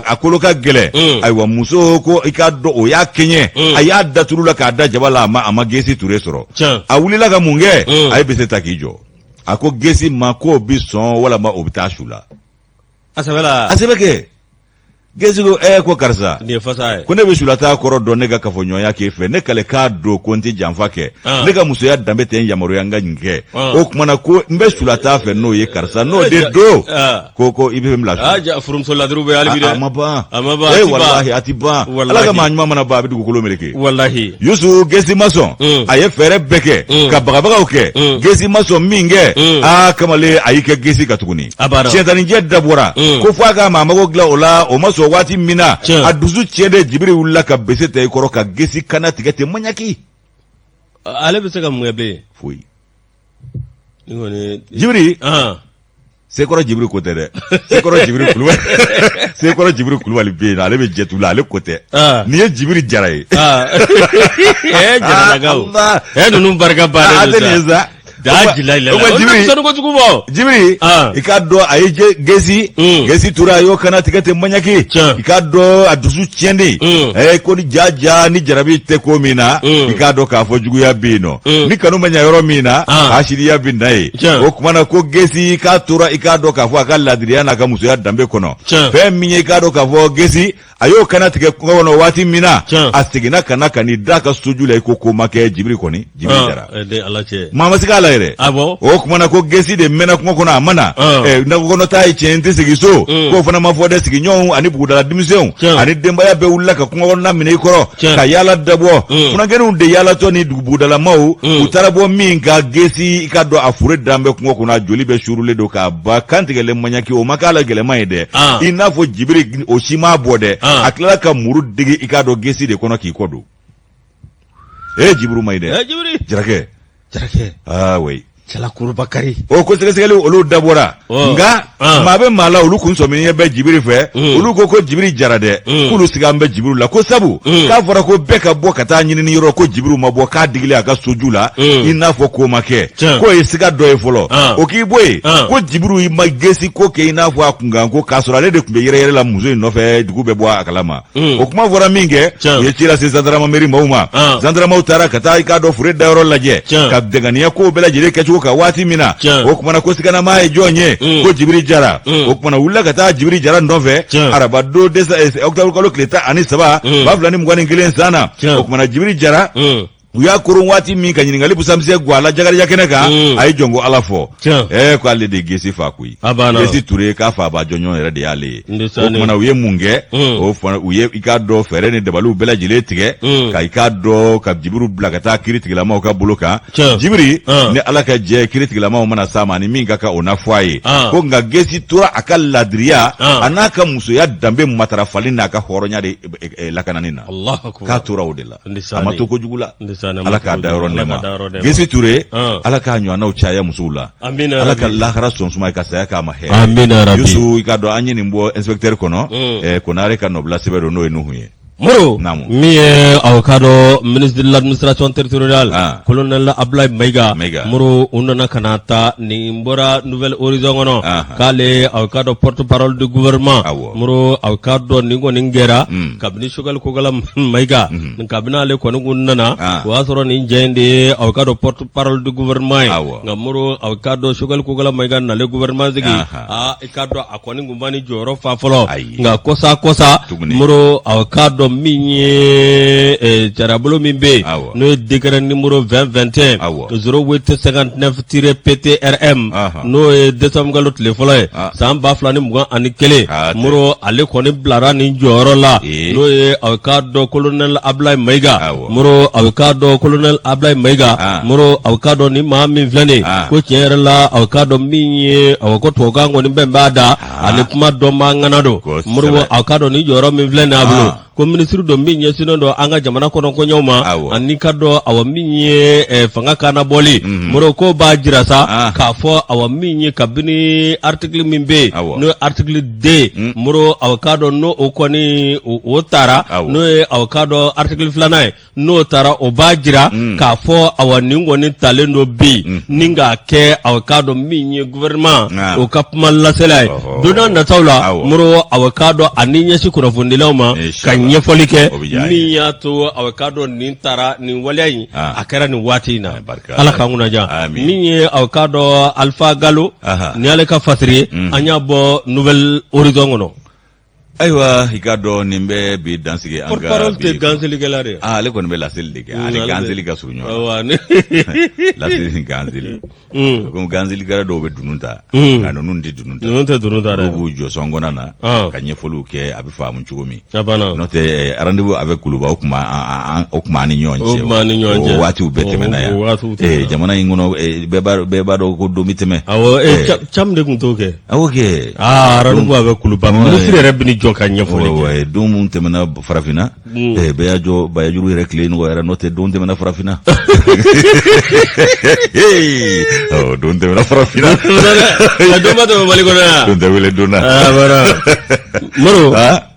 a kolo ka gɛlɛn. Ayiwa, muso ko i k'a dɔn o y'a kɛɲɛ, a y'a daturu la k'a da jaba la, a ma Gesi Ture sɔrɔ. A wulila ka mun kɛ? A ye bese ta k'i jɔ, a ko Gesi ma k'o bi sɔn walama o bɛ taa su la. A sɛbɛ la? A sɛbɛ kɛ. Gesi ko ko karisa, nin ye fasa ye. Ko ne bɛ sulata kɔrɔ dɔn, ne ka kafoɲɔgɔnya k'e fɛ, ne kale k'a don ko n tɛ janfa kɛ, ne ka musoya danbe tɛ n yamaruya n ka nin kɛ. O kuma na ko n bɛ sulata fɛ, n'o ye karisa, n'o de don, ko i bɛ n bila. Ah, furumuso ladiriw bɛ hali bi dɛ. A ma ban. A ma ban. Eh, walahi, a ti ban. Ala ka maa ɲuman mana ban, a bɛ dugukolo meleke. Walahi. Yusu, Gesi ma sɔn. A ye fɛɛrɛ bɛɛ kɛ ka bagabagaw kɛ, Gesi ma sɔn min kɛ. Aa, kamalen, a y'i kɛ Gesi ka tuguni. A banna. Tiɲɛtaninjɛ dabɔra ko fo a ka maa mago dilan o la, o ma sɔn waati min na, a dusu tiɲɛ de, Jibiri wulila ka bese ta i kɔrɔ ka Gesi kana tigɛ ten maɲaki. Ale bɛ se ka mun kɛ bilen? Foyi. Jibiri, Sekɔrɔ Jibiri ko tɛ dɛ, Sekɔrɔ Jibiri Kulubali, Sekɔrɔ Jibiri Kulubali bɛ yen, ale bɛ jɛtu la, ale ko tɛ. Nin ye Jibiri Jara ye. Jaralakaw, ninnu barika bannen don sa. Jibiri i k'a dɔn a ye Gesi Gesi Ture a y'o kannatigɛ ten maɲaki i k'a dɔn a dusu tiɲɛnen ɛ ko ni ja ja ni jarabi tɛ ko min na i k'a dɔn k'a fɔ juguya bɛ yen nɔ ni kanu ma ɲɛ yɔrɔ min na hasidiya bɛ na yen o tuma na ko Gesi k'a tora i k'a dɔn k'a fɔ a ka ladiriya n'a ka musoya danbe kɔnɔ fɛn min ye i k'a dɔn k'a fɔ Gesi a y'o kannatigɛ kungo kɔnɔ waati min na a seginna ka na ka n'i da ka soju la i ko ko ma kɛ jibiri kɔni jibiri ah, jara eh, maa ma siga a la yɛrɛ ah o tuma na ko gesi de mɛnna kungo kɔnɔ a ma na ah. eh, nakɔ kɔnɔtaa ye tiɲɛ n tɛ segin so k'o fana ma fɔ dɛ sigiɲɔgɔnw ani bugudala denmisɛnw ani denbaya bɛɛ wulila ka kungo kɔnɔna minɛ i kɔrɔ ka yaala dabɔ funankɛninw de yaalatɔ ni bugudalamaw u taara bɔ min ka gesi i k'a dɔn a fure dan bɛ kungo kɔnɔ a joli bɛɛ surulen don k'a ban kantigɛlen maɲaki o ma k'a la gɛlɛman ye dɛ i n'a fɔ jibiri o si m'a bɔ dɛ a tilala ka muru digi i k'a dɔn gesi de kɔnɔ k'i kɔ don ee jibiru ma ɲi dɛ jarakɛ jarakɛ aa oui Cɛlakurubakari o ko sɛgɛsɛgɛli olu dabɔra nka maa bɛ maa la olu kun sɔminen bɛ jibiri fɛ olu ko ko jibiri jara dɛ k'olu siga bɛ jibiri la ko sabu k'a fɔra ko bɛɛ ka bɔ ka taa ɲinini yɔrɔ ko jibiri ma bɔ k'a digilen a ka soju la i n'a fɔ ko ma kɛ k'o ye siga dɔ ye fɔlɔ o k'i bɔ yen ko jibiri ma gesi ko kɛ i n'a fɔ a kunkan ko k'a sɔrɔ ale de tun bɛ yɛrɛyɛrɛ la muso in nɔfɛ dugu bɛɛ bɔ a kalama o kuma fɔra min kɛ u ye ci lase zandarameri maaw ma zandaramaw taara ka taa i k'a dɔn fure dayɔrɔ lajɛ ka dɛnganiya kow bɛɛ lajɛlen kɛcogo kan waati min na o kumana ko siganamaa ye jɔn ye ko jibiri jara o kumana wulila ka taa jibiri jara nɔfɛ araba don ɔkutɔburu kalo tile 13 2021 san na o kumana jibiri jara u y'a koron waati min ka ɲininkali busamisɛn gwa a la jakarija kɛnɛ kan a ye jɔnko ala fɔ ɛɛ ko ale de ye gesi fa koyi gesi ture k'a faaba jɔnjɔn yɛrɛ de y'ale ye o kumana u ye mun kɛ o fana u ye i k'a dɔn fɛɛrɛ ni dabaliw bɛɛ lajɛlen tigɛ ka i k'a dɔn ka jibiri bila ka taa kiritigilamaw ka bolo kan jibiri ni ala ka jɛ kiritigilamaw mana s'a ma ni min ka kan o na fɔ a ye ko nka gesi tora a ka ladiriya a n'a ka musoya danbe matarafali n'a ka hɔrɔnya de eh, eh, lakanani na k'a tora o de la a ma to kojugu la ala k'a dayɔrɔ nɛɛma gesi ture ala k'a ɲɔgɔnnaw caya musow la ala ka lahara sɔn suma ka saya k'a ma hɛrɛ yusu i k'a dɔn an ye nin bɔ inspecteur kɔnɔ mm. konare ka nɔbila sɛbɛn don n'o ye nuhu ye Moro min ye aw k'a dɔn ministre de l'administration territoriale ah. colonel Abdoulaye Mayiga Moro u nana ka na ta nin bɔra Nouvel Horizon kɔnɔ ah. k'ale aw k'a dɔn porte parole du gouvernement Moro aw k'a dɔn nin kɔni kɛra mm. kabini Choguel Kokala Mayiga mm. kabini ale kɔni kun nana ah. o y'a sɔrɔ nin jɛ in de ye aw k'a dɔn porte parole du gouvernement ye nka Moro aw k'a dɔn Choguel Kokala Mayiga nalen gouvernement sigi aa i k'a dɔn a kɔni kun ma nin jɔyɔrɔ fa fɔlɔ nka kɔsa kɔsa Moro aw k'a dɔn min ye eh, sariyabolo min bɛ yen n'o ye décret numéro 20 21 08 59 tiret PTRM n'o ye décembre kalo tile fɔlɔ ye ah. san 2021 ah, Moro ale kɔni bilara nin jɔyɔrɔ la n'o ye aw k'a dɔn colonel Abdoulaye Mayiga Moro aw k'a dɔn colonel Abdoulaye Mayiga ah. Moro aw k'a dɔn nin maa min filɛ nin ko tiɲɛ yɛrɛ la aw k'a dɔn min ye aw ko tubabukan kɔni bɛn b'a da ani kuma dɔnbaa ŋana don Moro aw k'a dɔn nin jɔyɔrɔ min filɛ nin a bolo ko minisiri don min ɲɛsinnen don an ka jamana kɔnɔ koɲɛw ma ani k'a dɔn awa min ye eh, fanga kannabɔli mhm. Moro ko b'a jira sa ah. k'a fɔ awa min ye kabini article min bɛ yen n'o ye article D mm. Moro aw k'a dɔn n'o o kɔni o taara n'o ye aw k'a dɔn article filanan ye n'o taara o b'a jira mm. k'a fɔ awa nin kɔni talen don bi mm. ni k'a kɛ aw k'a dɔn min ye gouvernement ah. o ka kuma lasela ye don n'a nataw la Moro aw k'a dɔn a n'i ɲɛsin kunnafonidilaw ma ka ɲɛfɔli kɛ min y'a to aw k'a dɔn nin taara nin waleya in ah. a kɛra nin waati in na ala k'an kunnaja min ye aw k'a dɔn Alpha Galo ni ale ka fasiri ye mm. an y'a bɔ Nouvel Horizon kɔnɔ Ayiwa i k'a dɔn nin bɛ bi dansigi an ka porte-parole tɛ ganselikɛla de ye ah, ale kɔni bɛ laseli de kɛ ale ganseli ka surun ɲɔgɔn na laseli ni ganseli komi ganselikɛla dɔw bɛ dunun ta nka ninnu tɛ dunun ta ninnu tɛ dunun ta dɛ olu b'u jɔ sɔnkɔnɔ na ah. ka ɲɛfɔliw kɛ a bɛ faamu cogo min a banna n'o tɛ rendez-vous avec Kuluba o tun b'an ni ɲɔgɔn cɛ o tun b'an ni ɲɔgɔn cɛ o waatiw bɛɛ tɛmɛna yan jamana in kɔnɔ bɛɛ b'a dɔn ko don bɛ tɛmɛ awɔ Cam de tun t'o kɛ Awɔ kɛ aa rendez-vous avec Kuluba minisiri yɛrɛ bɛ jɔ ka ɲɛfɔli kɛ don minnu tɛmɛna farafinna bɛɛ y'a jɔ bayajuru yɛrɛ tile nɔgɔyara n'o tɛ don tɛmɛna farafinna don tɛmɛna farafinna don ma tɛmɛ Mali kɔnɔ yan don tɛ wele don na Moro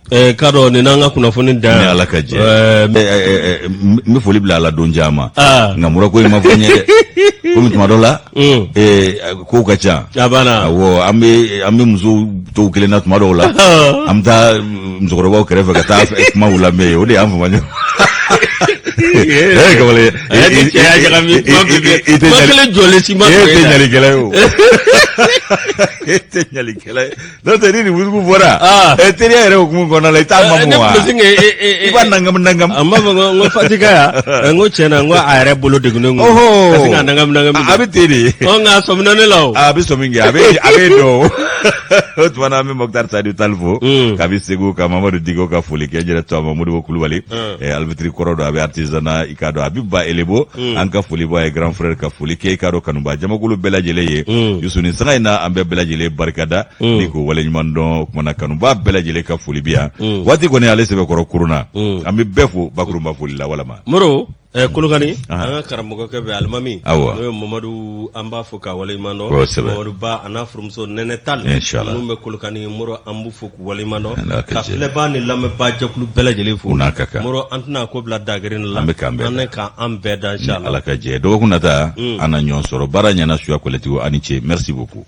K'a dɔn nin n'an ka kunnafoni dan ni Ala ka jɛ n bɛ foli bila a la don caman nka mura ko in ma fɔ n ye dɛ komi tuma dɔ la kow ka ca a banna awɔ an bɛ an bɛ musow to kelen na tuma dɔw la an bɛ taa musokɔrɔbaw kɛrɛfɛ ka taa kumaw lamɛn yen o de y'an fama ɲɔgɔn kamalen i tɛ kelen jɔlen si ma e tɛ ɲalikɛla ye o e tɛ ɲalikɛla ye n'o tɛ ni nin wuruku bɔra ah. ɛ teriya yɛrɛ hukumu kɔnɔna la i t'a mamu eh, wa i b'a nangam nangam a b'a fɔ n ko Fatika yan eh, n ko tiɲɛ na n ko a yɛrɛ bolo degunnen kun ka sin k'a nangam nangam a bɛ ten de ɔ nka a sɔmina ne la o a bɛ sɔmi kɛ a bɛ a bɛ dɔn o tuma na an bɛ Mɔkitar Sadu Tali fo kabi Segu ka Mamadu Diko ka foli kɛ n yɛrɛ to a ma Modibo Kulubali Mm. eh, alibitiri kɔrɔ don a bɛ artisanat i k'a dɔn a bɛ ba elebo an ka foli b'a ye grand frère ka foli kɛ i k'a dɔn kanuba jamakulu bɛɛ lajɛlen ye Yusu nin sanga in na an bɛ bɛɛ lajɛlen barikada ni k'o waleɲuman dɔn o tuma na kanuba bɛɛ lajɛlen ka foli bi yan waati kɔni ale sɛbɛkɔrɔ korona an bɛ bɛɛ fo bakurunba foli la walama Moro eh, Kolokani an ka karamɔgɔkɛ bɛ alimami Awɔ. n'o ye Mamadu an b'a fo k'a waleɲuman dɔn Kosɛbɛ. Mamadu Ba a n'a furumuso Nɛnɛ Tali Inshallah. minnu bɛ Kolokani Moro an b'u fo k'u waleɲuman dɔn Ala ka ka jɛ. filɛbaa ni lamɛnbaa jɛkulu bɛɛ lajɛlen fo U n'a ka kan. Moro an tɛna ko bila dagirin la An bɛ k'an bɛɛ an ne k'an bɛɛ da inshallah Ala ka jɛ dɔgɔkun nata an na ɲɔgɔn sɔrɔ baara ɲɛna suya kɔlɛtigiw a ni ce merci beaucoup